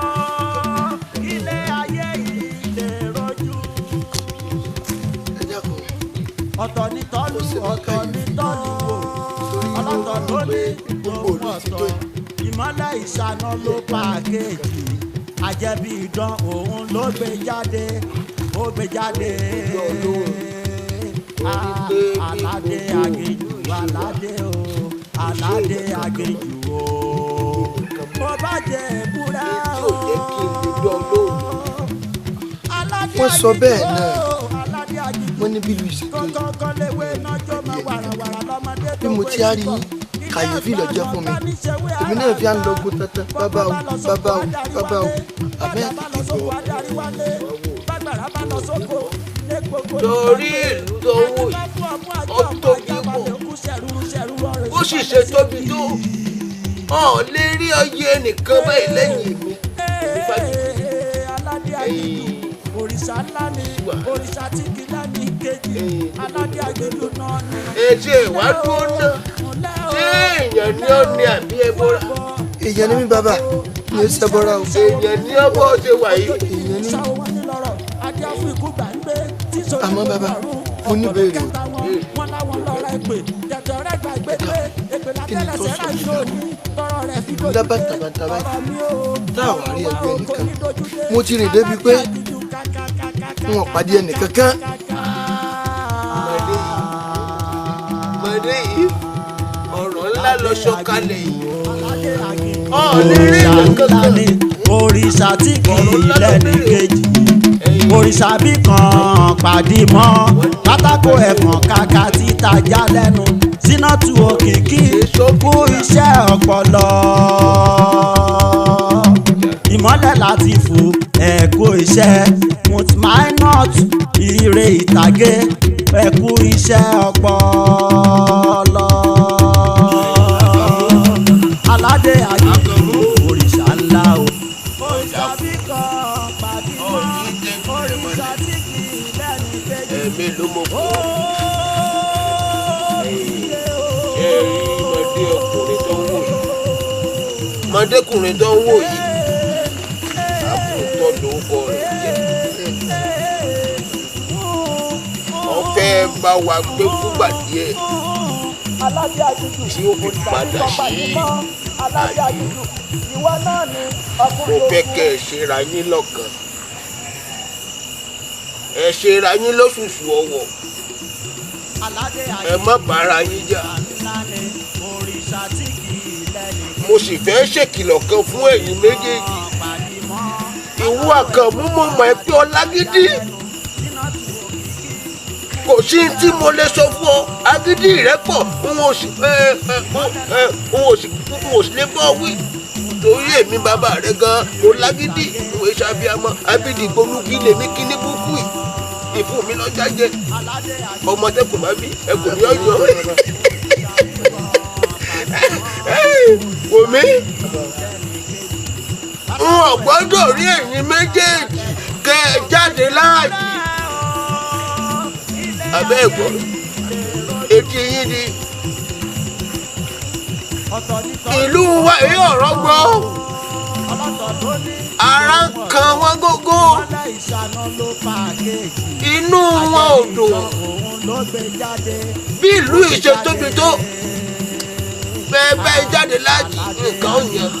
ilé ayé yìí lè rojú. Ọ̀tọ̀ ní tọ́lú ọ̀tọ̀ ní tọ́lú o ọlọ́tọ̀ ló ní gbogbo ọ̀tọ̀ ìmọ́lẹ̀ ìṣáná ló pàkéjì àjẹbí idán òun ló gbé jáde ó gbé jáde. Aládé aginjù aládé o aládé aginjù o bó bá jẹ ìbúra o. Wọ́n sọ bẹ́ẹ̀ náà wọ́n ní bí lu ìṣètò yìí bí mo ti á rí yín kàyéfì ló jẹ́ fún mi èmi náà fi à ń lọgun tantan bàbá o bàbá o bàbá o àbẹ́ àtètè gbọ́. Torí ìlú tó ń wò yìí ó tóbi pọ̀ ó sì ṣe tóbi tó ọ̀ lè rí ọyẹ ẹnìkan báyìí lẹ́yìn mi èmi fàjìdí. Òrìṣà ńlá ni òrìṣà tí kì í lẹ́ni kejì aládé aginjù náà ni. Ètò ìwà dúró náà ṣé èèyàn ní ọ ní àbí ẹbọra. Èèyàn ni mí bàbá mi ò ṣẹbọra o. Èèyàn ní ọ bó ṣe wà yìí. Èèyàn ní. Àmọ́ bàbá mo ní ìbéèrè o. Kí ni tó sọ mí dàgbà? Dábàá tàbátàbá tá a wà rí ẹgbẹ́ nìkan mo ti rìn débi pé wọn pàdé ẹnì kankan. Mọ̀dé yìí ọ̀rọ̀ ńlá lọ sọ̀kalẹ̀ yìí. Òrìṣà ńlá ni òrìṣà tí kì í lẹ́ni kejì òrìṣà bí kan pàdé mọ́ pátákó ẹ̀fọn kàkà títa já lẹ́nu sínátù òkìkí kú iṣẹ́ ọpọlọ. Ìmọ́lẹ̀ láti fò ẹ̀kú iṣẹ́ mutmainot ire ìtàgé ẹ̀kú iṣẹ́ ọpọlọ. Aládé aginjù òrìṣà ńlá o. Òrìṣà bí kan pàdé mọ́ òrìṣà tí kì í lẹ́nu kejì. Ẹ̀mí ló mọ̀ kú. Ẹ rí ọmọdé ọkùnrin tó ń wò yìí. Ọmọdékùnrin tó ń wò yìí. Àbùtọ́ lórúkọ rẹ̀ jẹ́. Wọ́n fẹ́ bá wa gbé fúgbà díẹ̀ tí ó fi padà sí àyè. Mo fẹ́ kẹ́ ẹ ṣera yín lọ́kàn. Ẹ ṣera yín lóṣooṣù ọwọ̀. Ẹ má bára yín jà. Mo sì fẹ́ ṣèkìlọ̀ kan fún ẹ̀yin méjèèjì. Ìwọ Àkànmú mo mọ̀ ẹ́ pé ọlágídí. Kò sí tí mo lè sọ fún ọ, agídí rẹ pọ̀, n ò sì lè bọ́ wí. Torí èmi bàbá rẹ gan, mo lágídí, n ò ṣe abiyamọ, abídì gbolúgí lèmi kí ní búkú yìí. Ìfún mi lọ́jà jẹ, ọmọ tẹkùn bá bí, ẹkùn ní ọjọ́. Wò mí, n ò gbọ́dọ̀ rí ẹ̀yin méjèèjì kẹ́ ẹ jáde láàyè. Abẹ́ ẹ̀gbọ́n, etí yín di. Ìlú wa èyí ọ̀rọ̀ gbọ́. Ara ń kan wọ́n gógó. Inú wọn ò dùn. Bí ìlú ìṣe tóbi tó, bẹ́ẹ̀ bẹ́ẹ̀ jáde láti nǹkan ó yan.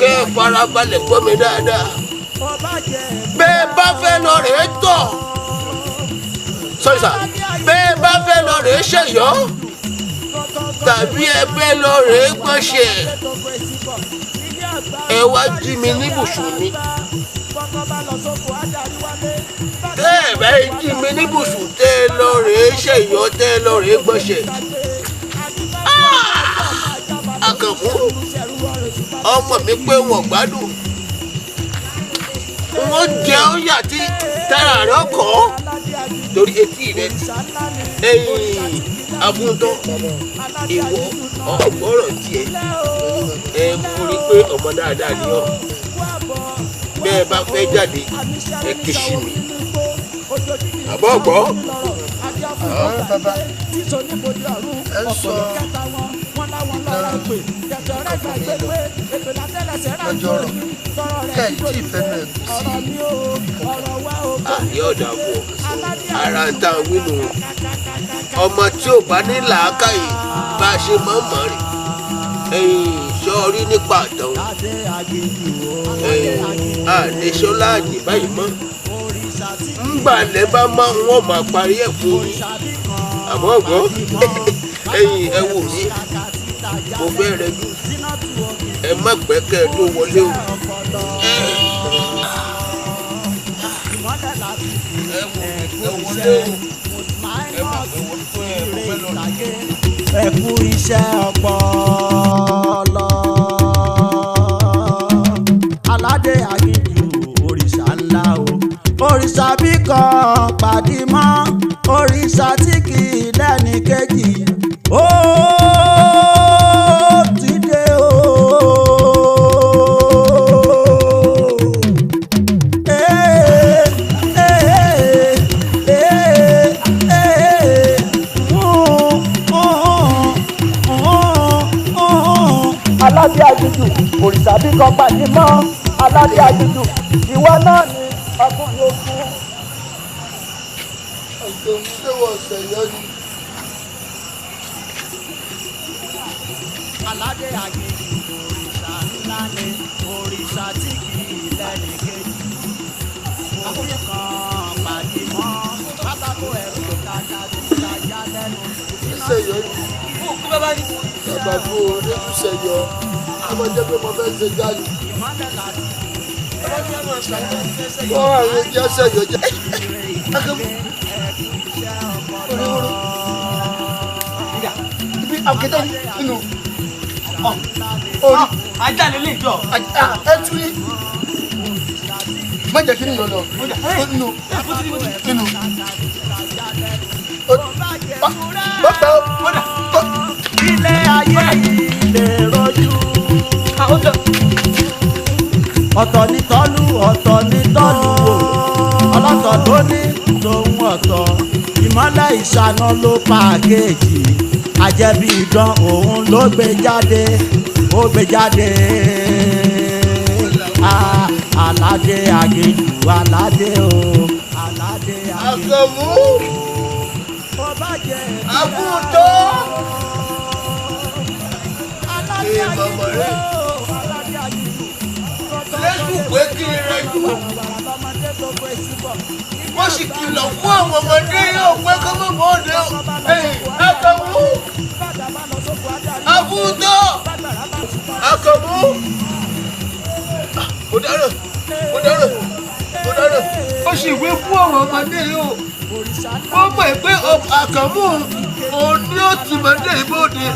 Kẹ́ ẹ farabalẹ̀ gbọ́ mi dáadáa. Bẹ́ẹ̀ bá fẹ́ lọ rèé tọ̀. Sorry sir. Bẹ́ẹ̀ bá fẹ́ lọ rèé ṣèyọ́ tàbí ẹ fẹ́ lọ rèé gbọ̀nsẹ̀. Ẹ wá jí mi níbùsùn mi. Tẹ́ ẹ bá jí mi níbùsùn tẹ́ ẹ lọ rèé ṣèyọ́ tẹ́ ẹ lọ rèé gbọ̀nsẹ̀. Àkànmú ọmọ mi pé wọn gbádùn. Wọ́n jẹ ọ́yà tí tára rẹ̀ kọ́ torí etí rẹ̀ ẹ̀yìn abúntọ́ ìwọ ọ̀gbọ́rọ̀ tiẹ̀ ẹ mú rí pé ọmọ dáadáa ni ọ́. Bẹ́ẹ̀ bá fẹ́ jáde ẹ ké sí mi. Àbọ̀ gbọ́. Bàbá ẹ sọ lọ́jọ́ rọ̀ kẹ́ ẹ̀ tí ìfẹ́ náà kù sí. Àní ọ̀dà fún ọ ara ń tàn wínú ọmọ tí ò bá ní làákàyè bá a ṣe máa ń mọ̀ rè ẹ̀yìn sọ́ọ́rí nípa àtàn ẹ̀yìn àlesọ́lá àjì báyìí mọ́ ńgbà lẹ́ bá máa wọ́n máa parí ẹ̀ fún yín àmọ́ ọ̀gbọ́n ẹ̀yìn ẹ wò mí mo fẹ́ rẹ jù ẹ má pẹ́ kẹ́ ẹ tó wọlé o. Ẹ kú iṣẹ́ ọpọlọ. Aládé Aginjù òrìṣà ńlá o. Òrìṣà bí kan pàdé mọ́, òrìṣà tí kì í lẹ́ni kejì. Ó ti dé o. Ee, ee, ee, ee, Aládé Aginjù òrìṣà bí kan pàdé mọ́, Aládé Aginjù ìwọ náà ni ọkùnrin ogun. Àjọ̀mú ṣé wọ́n ṣẹ̀yọ́ ni. Aládé Aginjù òrìṣà ńlá ni òrìṣà tí kì í lẹ́ni kejì. Òbí kan pàdé mọ́ pátákó ẹ̀rù kàkà tó ṣàjà lẹ́nu. Ṣẹ̀yọ́ ni. Bàbá fún o, ní ṣẹ̀yọ́. A máa jẹ́ pé mo fẹ́ ṣe jáde. Wọ́n àwọn ẹja ṣẹ̀yọ́ jẹ́. Akẹ́kọ̀ọ́. Oríwóró. Ibi àkẹ́tẹ́ nínú. Orí. Ajá lè lè jọ. Ẹ tú ní. Má jẹ́ kí ni yọ̀ lọ. Nínú. Nínú. Bàbá o. Ilé ayé yìí lè rojú. Ọ̀tọ̀ ní tọ́lú, ọ̀tọ̀ ní tọ́lú o. Ọlọ́tọ̀ ló ní tòun ọ̀tọ̀. Ìmọ́lẹ̀ ìṣáná ló pàkéjì. Àjẹbí idán òun ló gbé jáde. Ó gbé jáde. Aládé Aginjù, aládé o. Aládé Aginjù. Àkànmú Àbúntọ́ èèmọ̀mọ̀ rẹ̀ lẹ́sùn pé kí n rẹjú. Wọ́n sì kìlọ̀ fún àwọn ọmọdé yóò pé kó mọ̀ mọ́ òde o. Àkànmú Àbúntọ́ Àkànmú. Mo dáràn, mo dáràn, mo dáràn. Ó sì wí fún àwọn ọmọdé yìí o. Wọ́n mọ̀ pé Àkànmú òun ni ó ti mọ̀dé ìbòde.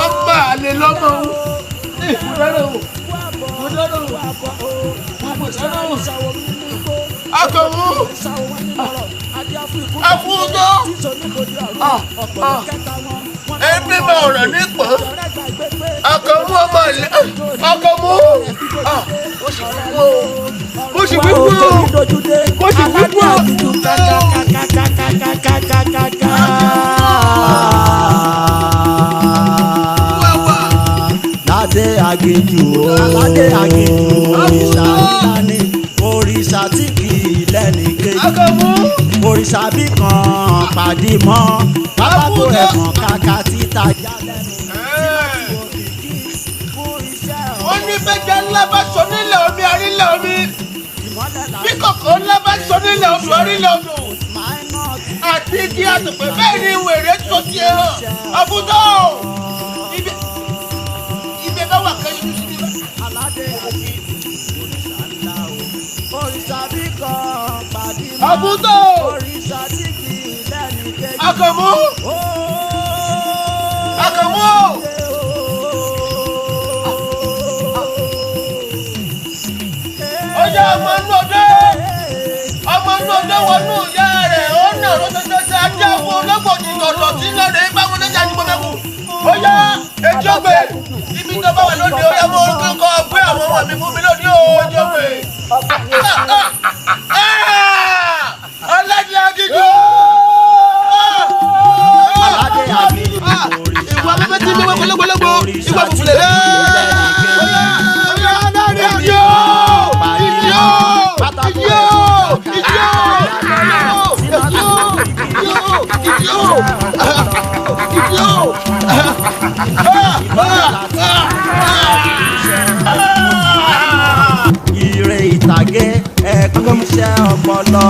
Ọmọ àlè lọ́mọ o. Mo dáràn o, mo dáràn o, mo dáràn o. Àkànmú Àbúntọ́ ẹbí bá ọ̀rọ̀ nípò. Àkànmú ọmọ àlè Àkànmú. Ó sì wí fún o. Ó sì wí fún o. Ó sì wí fún o. Kàkàkàkàkàkàkàkà. aginjù o. Aládé aginjù òrìṣà ńlá ni, òrìṣà tí kì í lẹ́ni kejì. Òrìṣà bí kan pàdé mọ́, pátákó ẹ̀fọn kàkà títa jálẹ̀. Ó ní bẹ́jẹ̀ ńlá bá sọ nílẹ̀ omi àrílẹ̀ omi, bí kòkó ńlá bá sọ nílẹ̀ odò àrílẹ̀ odò, àti igi àtùpẹ̀ bẹ́ẹ̀ ni wèrè tó tiẹ̀ hàn. Àbúdó ibẹ̀ bá wà kẹ́yìn ní síbí. Àbúdó Àkànmú Àkànmú. Ọjọ́ ọmọ inú ọdẹ, ọmọ inú ọdẹ wọnú ìyá rẹ̀, ó nà ló tẹ́tẹ́ ajá fún olóògbòdì ọ̀dọ̀ tí ń lọ́dẹ̀ báwọn oníjà ní gbọ́dọ̀ kù. Ó yá etí ọgbẹ́ ibi tó bá wà lóde, ó yá mọ́ orúkọ gbé àwọn ọmọ mi fún mi lóde ó etí ọgbẹ́. Aládé aginjù. Ìwà pípẹ́ tí mi wọ́n gbọ́lọ́gbọ́lọ́gbọ́, ìwà fùfúlẹ̀ lẹ́ẹ̀. Ire ìtàgé ẹ̀kọ́ iṣẹ́ ọpọlọ.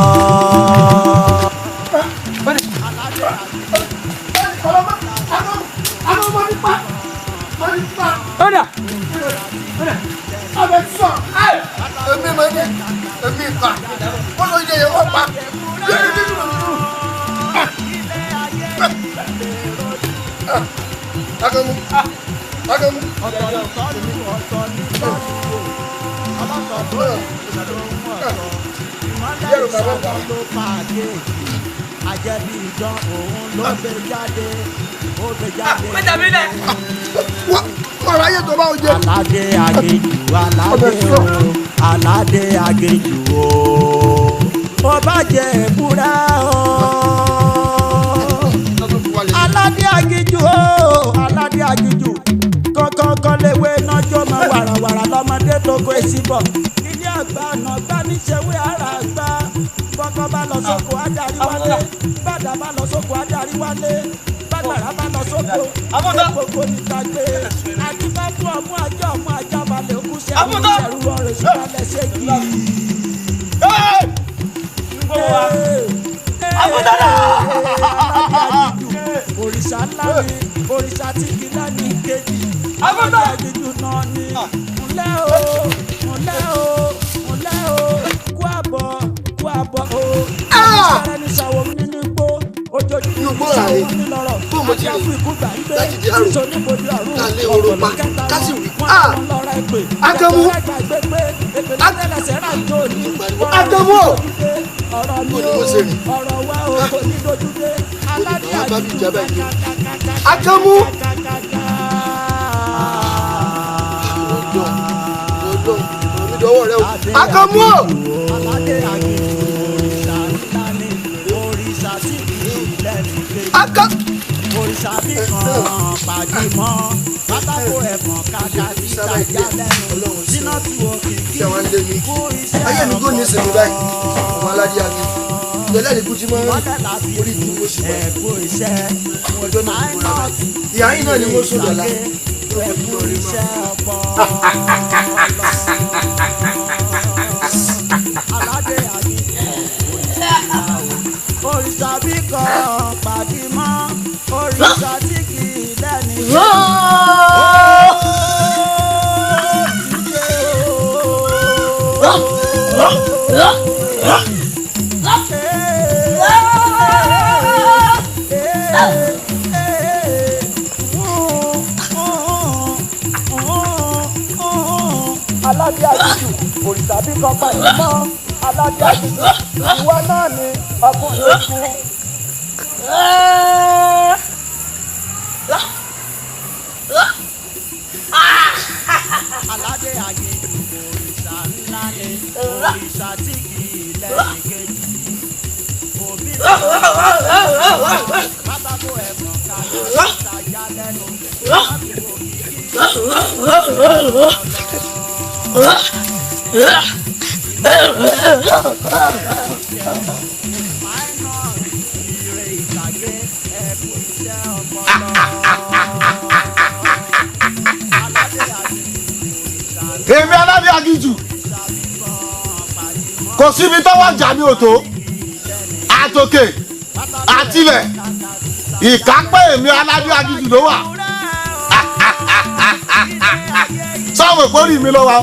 Ọ̀dà. Ọbẹ̀ sọ, èmi máa ní èmi ìka, ó lọ yẹ wọ́n pa. Akẹ́mu, Akẹ́mu. Ajẹ́bí idán òun ló gbé jáde, ó gbé jáde. Mẹ́ta mi lẹ̀. Ọ̀rọ̀ ayé tó bá o jẹ. Aládé aginjù, aládé o, aládé aginjù o. Ó bá jẹ èbúrẹ́ o. Aládé aginjù o, aládé aginjù. Kọ̀kọ̀kọ̀ léwé nájọ́ máa wàràwàrà lọ́mọdé tó kó èsì bọ̀. Ilé àgbà ọ̀nà gbá níṣẹ́wé ara àgbà. Bọ́kọ́ bá lọ sóko adarí wálé. Bàdà bá lọ sóko adarí wálé. Bàgbàrá bá lọ sóko. Gbogbo níta gbé. Àdìbá fún ọmú ajá ọmú ajá balẹ̀ òkú ṣẹ́rú ṣẹ́rú ọ̀rẹ́ ṣùgbọ́n ṣẹ́gi. Òrìṣà ńlá ni, òrìṣà tí kì í lẹ́ni kejì. Aládé aginjù náà ni. Ńlẹ́ o, ńlẹ́ o, ńlẹ́ o, kú àbọ̀, kú àbọ̀ o. Àṣàrẹ́ ní sàwọ̀ nínú igbó, ojoojúmọ́ ní sàwọ̀ nílọ̀rọ̀. Àti fún ikú gbà ń gbé, sísọ níbodè ọ̀run. Ọ̀pọ̀lọ́ kẹta wọn, wọ́n lọ lọ́ra ìpè. Akẹ́mu. Ìgbà gbé èpè lẹ́lẹ́sẹ̀ rà tó ní. Akẹ́mu. Ọ̀rọ̀ mi o, ọ̀rọ̀ wa o, kò ní dojú dé. Aládé aginjù kàkàkàkà. Akẹ́mu. Akẹ́mu. Aládé aginjù òrìṣà ńlá ni, òrìṣà tí kì í lẹ́nu kejì. Òrìṣà bí kan pàdé mọ́, pátákó ẹ̀fọn kàkà títa já lẹ́nu. Sínú tu òkìkí, kú iṣẹ́ Ayé mi kò ní ìsinmi báyìí, ọmọ aládé aginjù. Ìjọlẹ́ ní kújí máa ń orí ìlú mo sì wà. Ẹ̀kú iṣẹ́ Ọjọ́ náà ti bọ̀rọ̀ báyìí. Ìyá yín náà ni wọ́n sùn dọ̀la. Ẹ̀kú iṣẹ́ ọpọlọ. Aládé aginjù òrìṣà bí kan pàdé mọ́, òrìṣà tí kì í lẹ́ni. Aládé aginjù òrìṣà bí kan pàdé mọ́, aládé aginjù ìwọ náà ni ọkùnrin ogun. Aládé aginjù òrìṣà ńlá ni, òrìṣà tí kì í lẹ́yìn kejì. Òbí pátákó ẹ̀fọn kàkà títa já lẹ́nu. Láti òkìkí Èmi aládé aginjù kò síbi tọ́wọ́ jà mí ò tó àtòkè àtilẹ̀ ìkápẹ́ èmi aládé aginjù ló wà. Sáwọn ìpórí mi lọ́wọ́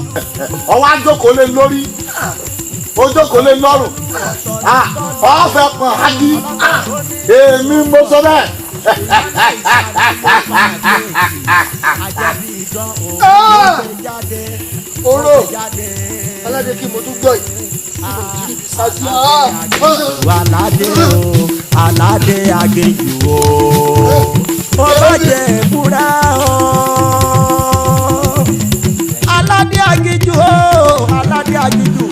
ọwọ́ àjókòó lé lórí ojókòó lé lọ́rùn ọ̀fẹ́ pọ̀n ágí èmi mo sọ bẹ́ẹ̀. Oró aládé kí mo tún gbọ́ yìí tí mo ti rí ibi sáájú. Aládé o, aládé aginjù o, ó bá jẹ ìbúra o. Aládé aginjù o, aládé aginjù,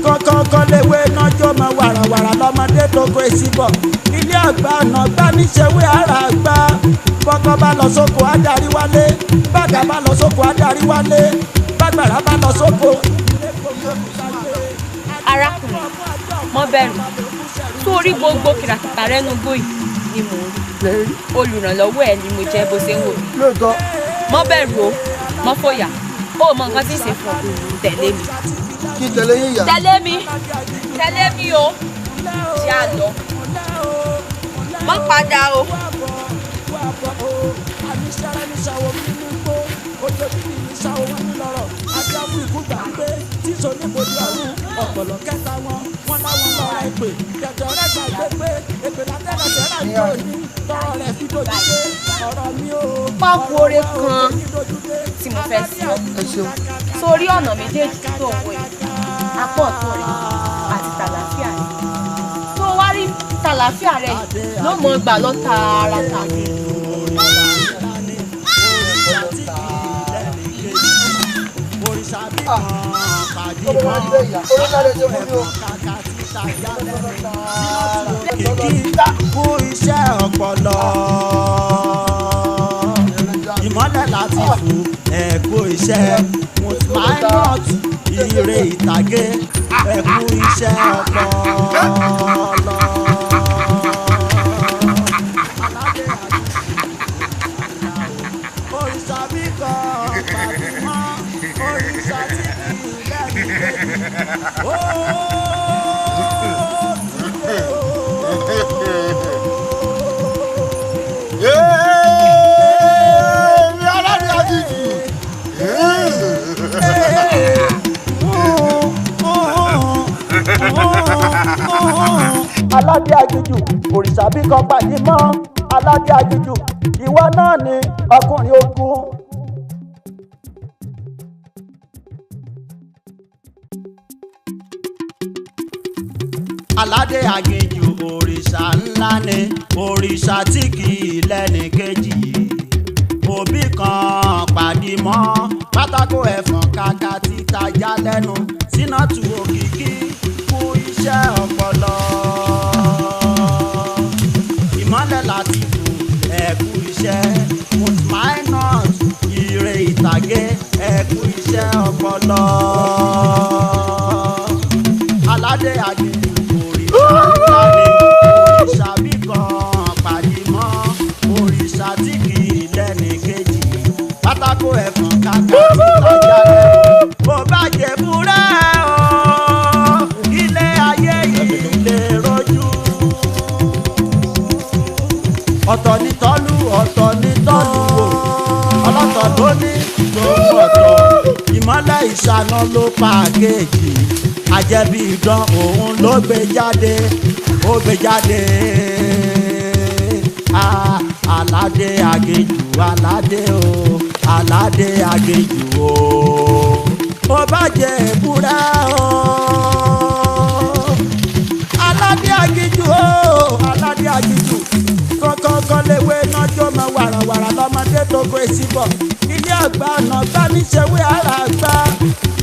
kọ́kọ́kọ́ léwé nájọ́ máa wàràwàrà lọ́mọdé tó kó èsì bọ̀. Ilé àgbà ọ̀nà gbá níṣẹ́wé ara àgbà. Bọ́kọ́ bá lọ sóko adarí wálé, bàgà bá lọ sóko adarí wálé, bàgbàrá bá lọ sóko. Arákùnrin, mọ bẹ̀rù, sórí gbogbo kìràkìtà rẹ nu gbòyì ni mò ń rí. Olùrànlọ́wọ́ ẹ ni mo jẹ́ bó ṣe ń wò mí. Lóòótọ́. Mọ bẹ̀rù o, mọ fòyà, ó mọ nǹkan tí ń ṣe fún ọ, tẹ̀lé mi. Kí tẹ̀lé yín yà. Tẹ̀lé mi, tẹ̀lé mi o, ṣé a lọ? Mọ padà o. Ọ̀pọ̀lọ̀ kẹta wọn, wọn láwọn lọ́ra ìpè, kẹtọ rẹ gbàgbé pé èpè látẹ̀lẹsẹ̀ rà jọ ní tọrọ rẹ fi dojú dé ọ̀rọ̀ mi ò. Pákó oore kan tí mo fẹ́ sí ọ. Sórí ọ̀nà méjèèjì tó ń wò yìí, apá ọ̀tún rẹ̀ àti tàlàáfíà rẹ̀. Tó wá rí tàlàáfíà rẹ̀ ló mọ gbà lọ tààràtà. Kìkì kú iṣẹ́ ọpọlọ ìmọ́lẹ̀ láti fò ẹ̀kú iṣẹ́ mutmainot ire ìtàgé ẹ̀kú iṣẹ́ ọpọlọ. Òrìṣà bí kan pàdé mọ́ òrìṣà tí kì í lẹ́nu lẹ́nu. Èmi aládé aginjù. Aládé aginjù òrìṣà bí kan pàdé mọ́ aládé aginjù ìwọ náà ni ọkùnrin ogun. Aládé aginjù òrìṣà ńlá ni òrìṣà tí kì í lẹ́ni kejì òbí kan pàdé mọ́ pátákó ẹ̀fọn kàkà títa já lẹ́nu sínátù òkìkí kú iṣẹ́ ọpọlọ ìmọ́lẹ̀ láti fò ẹ̀kú iṣẹ́ mutmainot ire ìtàgé ẹ̀kú iṣẹ́ ọpọlọ aládé aginjù òrìṣà ńlá ni òrìṣà bí kan pàdé mọ́ òrìṣà tí kì í lẹ́ni kejì pátákó ẹ̀fọn kàkà títa já lẹ́nu bó bá jẹ búrẹ́ o ilé ayé yìí lè rojú. Ọ̀tọ̀ ni tọ́lú ọ̀tọ̀ ni tọ́lú o ọlọ́tọ̀ ló ní gbogbo ọ̀tọ̀ ìmọ́lẹ̀ ìṣáná ló pa kéèkì àjẹbí idán òun ló gbé jáde ó gbé jáde. Aládé aginjù aládé o aládé aginjù o ó bá jẹ ìbúra o aládé aginjù o aládé aginjù kọ́kọ́kọ́ léwé nájọ́ máa wàràwàrà lọ́mọdé tó kó èsì bọ̀ ilé àgbà ọ̀nà gbá níṣẹ́wé ara àgbà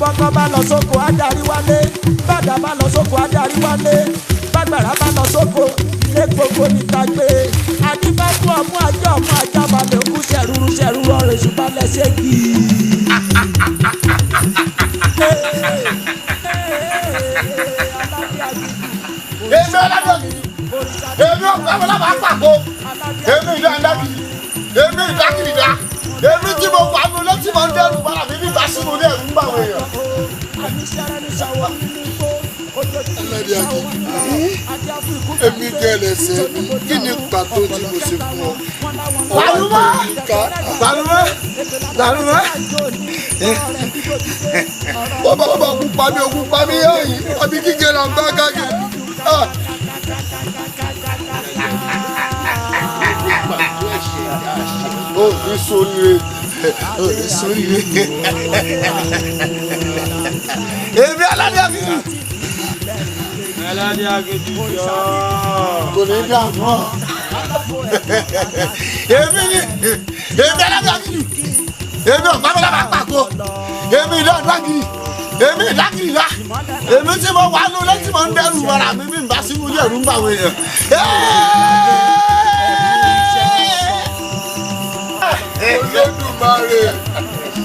bọ́kọ́ bá lọ sóko adarí wálé bàdà bá lọ sóko adarí wálé bàgbàrá bá lọ sóko ilé gbogbo níta gbé adífẹ́kù ọmú ajá ọmú ajá balẹ̀ òkú ṣẹ̀rúrú ṣẹ̀rúrú ọ̀rẹ́ ṣùgbọ́n. balẹ̀ ṣe kì í. Èmi ọlọ́dọ̀ èmi ọ̀pọ̀ àpapọ̀ èmi ìdáńdákìrì èmi ìdákìrìdá èmi tí mo wà nù létí mo ń dẹrù bára mi bíbá sínú ilé ẹ̀rù ń bà wọ́n èèyàn. Aládé Aginjù, èmi gẹ̀lẹ́sẹ̀ mi, kí ni pàtó tí mo ṣe fún ọ? Làlùmọ́ làlùmọ́ làlùmọ́. Bàbá bàbá kú pa mí, òkú pa mí ẹ̀yìn, àbí kíkẹ́ là ń bá káàkiri. Ó ní sóríire, ó ní sóríire. Èmi Aládé Aginjù. Aládé Aginjù jọ. Kò ní dà fún ọ. Èmi ni èmi Aládé Aginjù. Èmi ọ̀pá mi lábàá pàkó. Èmi ìdáńdákìrì. Èmi ìdákìrì la. Èmi tí mo wà nù létí mo ń dẹrù bọ̀rà mi bí n bá sínú ilé ẹ̀rù ń bà wọ́n èèyàn. Olódùmarè,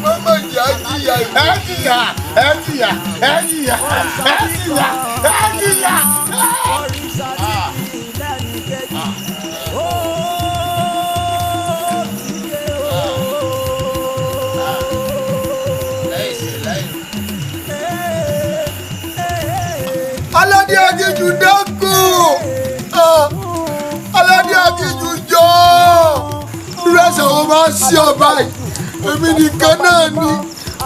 mọ́mọ́ ìyá jìyà. Ẹ jìyà, ẹ jìyà, ẹ jìyà, ẹ jìyà, ẹ jìyà. Aládé Aginjù dákun, Aládé Aginjù jọ̀ọ́, irú ẹ̀ṣẹ̀ wo máa ń ṣe ọba yìí? Èmi nìkan náà ni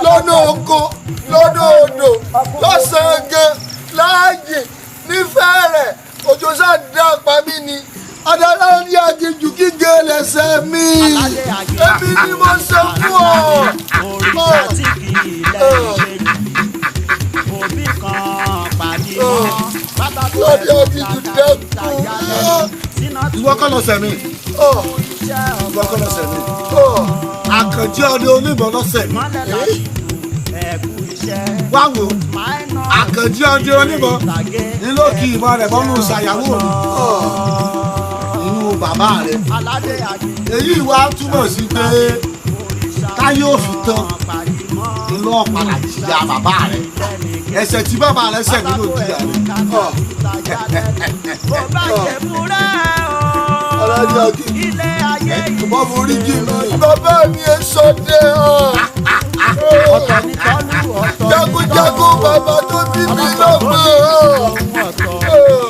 lọ́nà oko, lọ́nà odò, lọ́sàn-án gan, láàyè, nífẹ̀ẹ́ rẹ̀, òjò sáà dá pa mí ni. Aládé Aginjù kígbe lẹ́sẹ̀ mi, èmi ni mo ṣe fún ọ. Òrìṣà tí kì í lẹ́yìn kejì, òbí kan pàdé mọ́, bàbá tó Aládé Aginjù dákun. Ìwọ kọ́ ló ṣẹ̀ mí. Ìwọ kọ́ ló ṣẹ̀ mí. Àkànjí ọdẹ oníbọn ló ṣẹ̀ mí. Wá wo Àkànjí ọdẹ oníbọn ní ló kí ìbọn rẹ̀ bọ́nú ṣàyàwó mi inú bàbá rẹ̀. Èyí wá túmọ̀ sí pé táyé ò fi tán iná padà jìyà bàbá rẹ̀. Ẹ̀ṣẹ̀ tí bàbá rẹ̀ ṣẹ̀ nínú jìyà rẹ̀. Aládé Aginjù, bá forí jì mí, bàbá mi ẹ sọdẹ ọ. Jagunjagun bàbá tó bí mi lọ́mọ.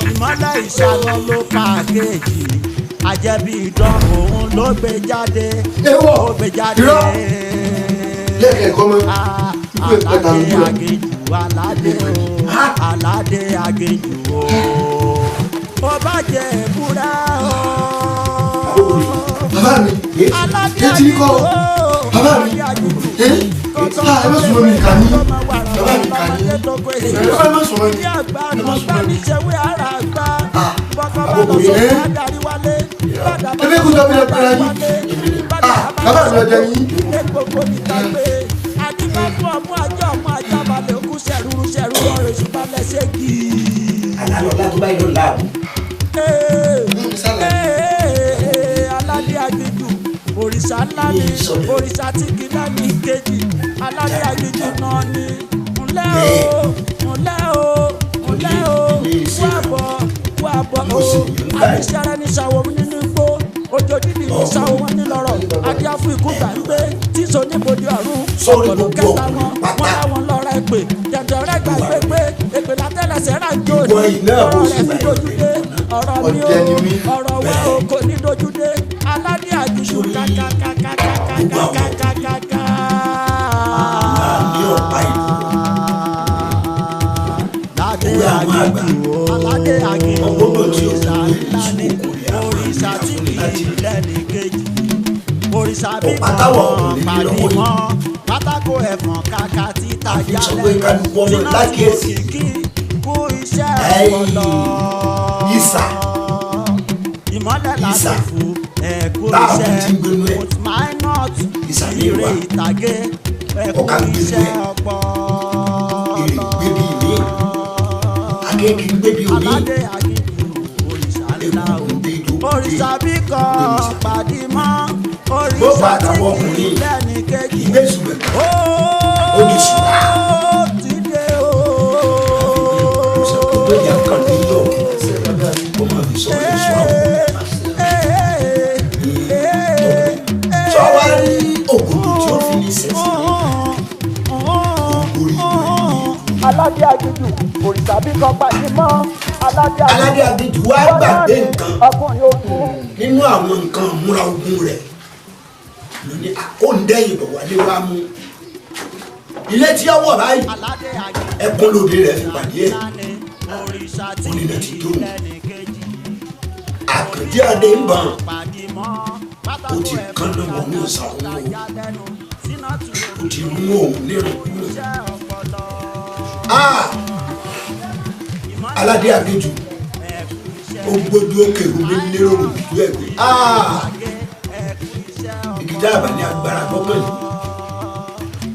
Ìmọ́lẹ̀ ìṣàlọ́ ló pa kejì, àjẹbí idán òun ló gbé jáde. Ewọ, ó gbé jáde. Irọ́, lẹ́kẹ̀ẹ́ kọ́ mọ́, ikú ìpẹ́ta Aládé lójú rẹ̀. Aginjù, aládé o, aládé Aginjù o, ó bá jẹ èbúrẹ́ o. Bàbá mi, etí kọ́, bàbá mi, ẹ má sùn mọ́ mi kà ní, bàbá mi kà ní, ẹ má sùn mọ́ mi, ẹ má sùn mọ́ mi. Àbòkù yìí, ẹ ẹ kú tọ́bi lọ pẹ́ra yín, bàbá mi ọjà yín. Alálọ́lá tó báyìí ló láàbù. Aládé Aginjù, òrìṣà ńlá ni, òrìṣà tí kì í lẹ́nu kejì, Aládé Aginjù náà ni. Ńlẹ́ o, ńlẹ́ o, ńlẹ́ o, wá bọ̀, wá bọ̀ o. Àbíṣẹ́rẹ́ ní ṣàwọ̀ nínú igbó, òjò dídì ní ṣàwọ̀ wọn nílọ̀rọ̀, adíá fún ikú gbàgbé, tí so níbodè ọ̀run, ọ̀pọ̀lọ́ kẹta wọn, wọn láwọn lọ́ra èpè, jẹ̀dọ̀rẹ́ gbàgbé pé èpè látẹ̀lẹsẹ̀ rà ń jó ní, ọ̀rọ̀ rẹ̀ fi dojú dé, ọ̀rọ̀ mi o, ọ̀rọ̀ wa o kò ní dojú dé, Aládé Aginjù kàkàkàkàkàkàkàkà. Ní ọ̀pá ìlú. Aládé Aginjù o, Aládé Aginjù òrìṣà ńlá ni, òrìṣà tí kì í lẹ́ni kejì, òrìṣà bí Ọ̀pá táwọn kan ọkùnrin ní pàdé lọ́wọ́ yìí. mọ́, pátákó ẹ̀fọn kàkà títa Àfi sọ jálẹ̀, pé kálukú ọmọ tí náà lákìyèsí. kìkì kú iṣẹ́ Ẹ̀yìn ọpọlọ. ìsà. Ìmọ́lẹ̀ Ìsà. láti fún ẹ̀kú Táàbù iṣẹ́ tí ń gbénú ẹ̀. with my not Ìsà ní ire ìwà. ìtàgé ẹ̀kú Ọ̀ká ń gbénú iṣẹ́ ẹ̀. ọpọlọ. Èrè gbébi ìmí. Akéèkì ń gbébi òní. Aládé Aginjù òrìṣà ńlá o. Egungun gbé ìdó. Ó Òrìṣà bí kan pàdé mọ́. Bó Òrìṣà bá tí àtàwọn kì í ọkùnrin lẹ́ni kejì. ìgbésùn ẹ̀ ó ní ṣùgbọ́n. Ó ti dé o. Lójà kan ní yọ kó máa fi sọ èso àwọn sọ wá rí ògòdò tí ó fi ní sẹ́sì ní orí Aládé Aginjù, òrìṣà bí kan pàdé mọ́. Aládé Aládé Aginjù wá gbàgbé nǹkan Ọkùnrin ogun. nínú àwọn nǹkan ìmúra ogun rẹ̀ ló ní àkóńdẹ́yìn bọ̀ wálé wá mú ilé tí ó wọ̀ báyìí ẹkún lóde rẹ̀ fi pàdé ẹ̀ ó ní ilẹ̀ ti dóhùn Àkànjí Adé ń bàn ó ti kánná wọnú ìsà òun o ó ti mú òun nírùnkúrò. Aládé Aginjù ó gbójú òkè omi lérò òdúdú ẹ̀ pé igi tá a bá ní agbára gbọ́kàn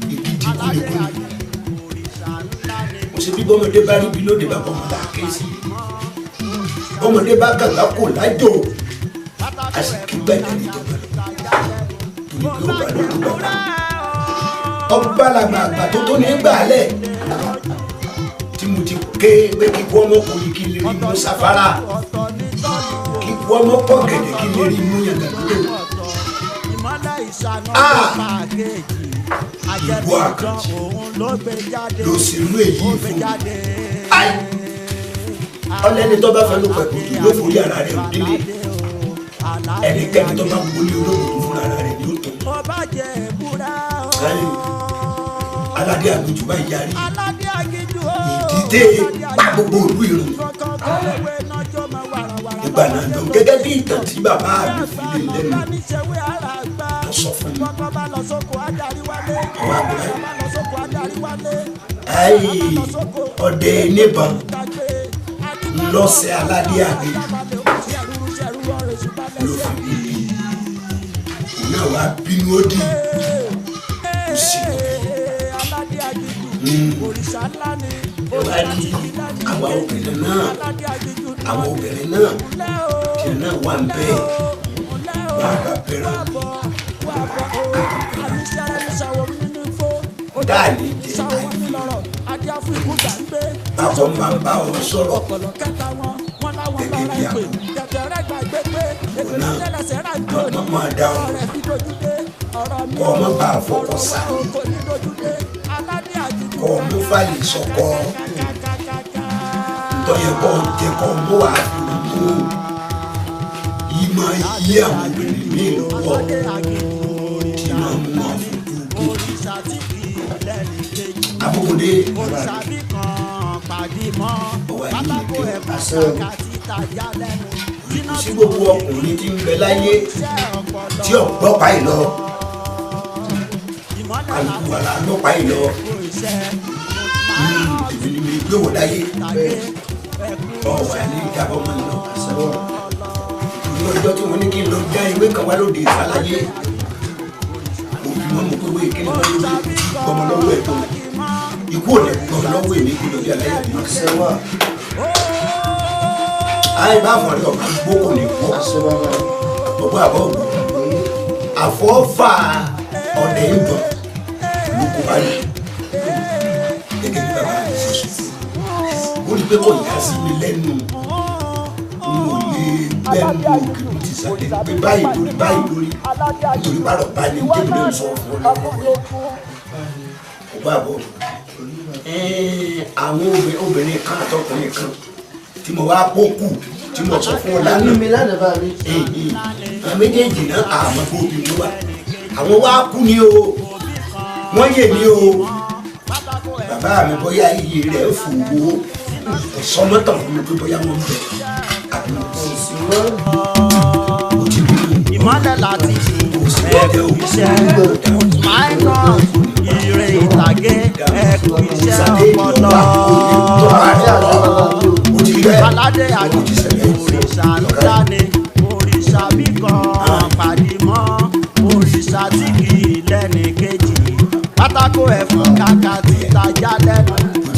yìí igi di kúnikúni kò sí bí bọ́mọdé bá ríbi lóde bá bọ́mọ là ké sí bọ́mọdé bá kàgbá kò lájò a sì kí gbẹ̀dẹ̀ níjọba lọ torí pé ọba ló tó bàbá ọba làgbà àgbà tó tó ní gbàlẹ̀ tí mo ti ké pé kíkú ọmọkùnrin kí lè rí mú safara kíkú ọmọ pọ̀ gẹ̀dẹ̀ kí lè rí mú yàgàdúró. Ìwọ Àkànjí ló sì rú èyí fún mi. Ọlẹ́ni tó bá fẹ́ ló pẹ̀lú òjò ló forí ara rẹ̀ délé ẹnikẹ́ni tó bá wọlé olóògùn fúnra ara rẹ̀ ni ó tó. Aládé Aginjù bá yarí ìdílé pa gbogbo ìlú ìrùn ìgbà náà lọ gẹ́gẹ́ bí ìtàn tí bàbá mi fi lé lẹ́nu tó sọ fún mi. Ọwọ́ àgbà ayé ọdẹ níbọn ńlọsẹ Aládé Aginjù ló fi bíbí òun náà wá bínú ó dì ó sì lọ bí ẹ wá rí àwa obìnrin náà àwọn obìnrin náà tí náà wà ń bẹ́ẹ̀ wà á bẹ̀rẹ̀ dáàlì jẹ àìfi bákan máa ń bá ọ sọ̀rọ̀ gẹ́gẹ́ bí àpò òun náà lọ́gbọ́n máa dá ọ kọ́ ọmọ bá a fọkọ sá kọ́ ọmọ fàlè sọkọ ntọ́yẹ kọ́ jẹ kọ́ ọmọ wà á fi kú yìí máa yí àwọn obìnrin míì lọ́wọ́ tí máa mú wọn fojú gòkè abókòdé ọwọ́ ayé ìdè àṣẹ kò sí gbogbo ọkùnrin tí ń bẹ láyé tí ọ̀gbọ́pàá yìí lọ kálukú wà lọ́pàá yìí lọ èmi ni mi gbé wò láyé ọ̀wà ní ìjábọ̀ mọ́ lọ ní ọjọ́ tí wọ́n ní kí n lọ já ewé kan wá lóde ìfàlàyé òbí wọn mọ̀ pé wọ́n kéde wọn lóde gbọmọ lọ́wọ́ ẹ̀ tó ikú ò lè gbọmọ lọ́wọ́ èmi kú lórí aláyà mi. Àyè bá fọ̀rí ọ̀gá gbókò ní kú ọgbọ́n àbọ̀ ògùn àfọ́fà ọ̀dẹ̀ ìbọn ló kó bá yìí gẹ́gẹ́ bí bàbá mi ṣe sọ ó rí pé kò yá sí mi lẹ́nu n ò lè gbẹ́nu òkè mi ti sàlẹ̀ pé báyìí lórí báyìí lórí nítorí bárọ̀ bá ní débi náà sọ fún ọ lọ́wọ́ ọgbọ́n àbọ̀ ògùn àwọn obìnrin kan àtọkùnrin kan tí mo wá kó kù tí mo sọ fún ọ lánàá mi lánàá bá mi. àwọn méjèèjì náà àmọ́ bó bí mo wá àwọn wá kú ni o wọ́n yè ni o bàbá mi bóyá iye rẹ̀ fò wó ọ̀sọ́mọ́tàn fún mi pé bóyá wọ́n bẹ̀ àbí wọ́n sì mọ́ o ti bí mi. Ìmọ́lẹ̀ láti ẹ̀kú iṣẹ́ minus ire ìtàgé ẹ̀kú iṣẹ́ ọpọlọ. Aládé Aginjù òrìṣà ńlá ni òrìṣà bí kan pàdé mọ́ òrìṣà tí kì í lẹ́ni kejì pátákó ẹ̀fọn kàkà títa jálẹ̀.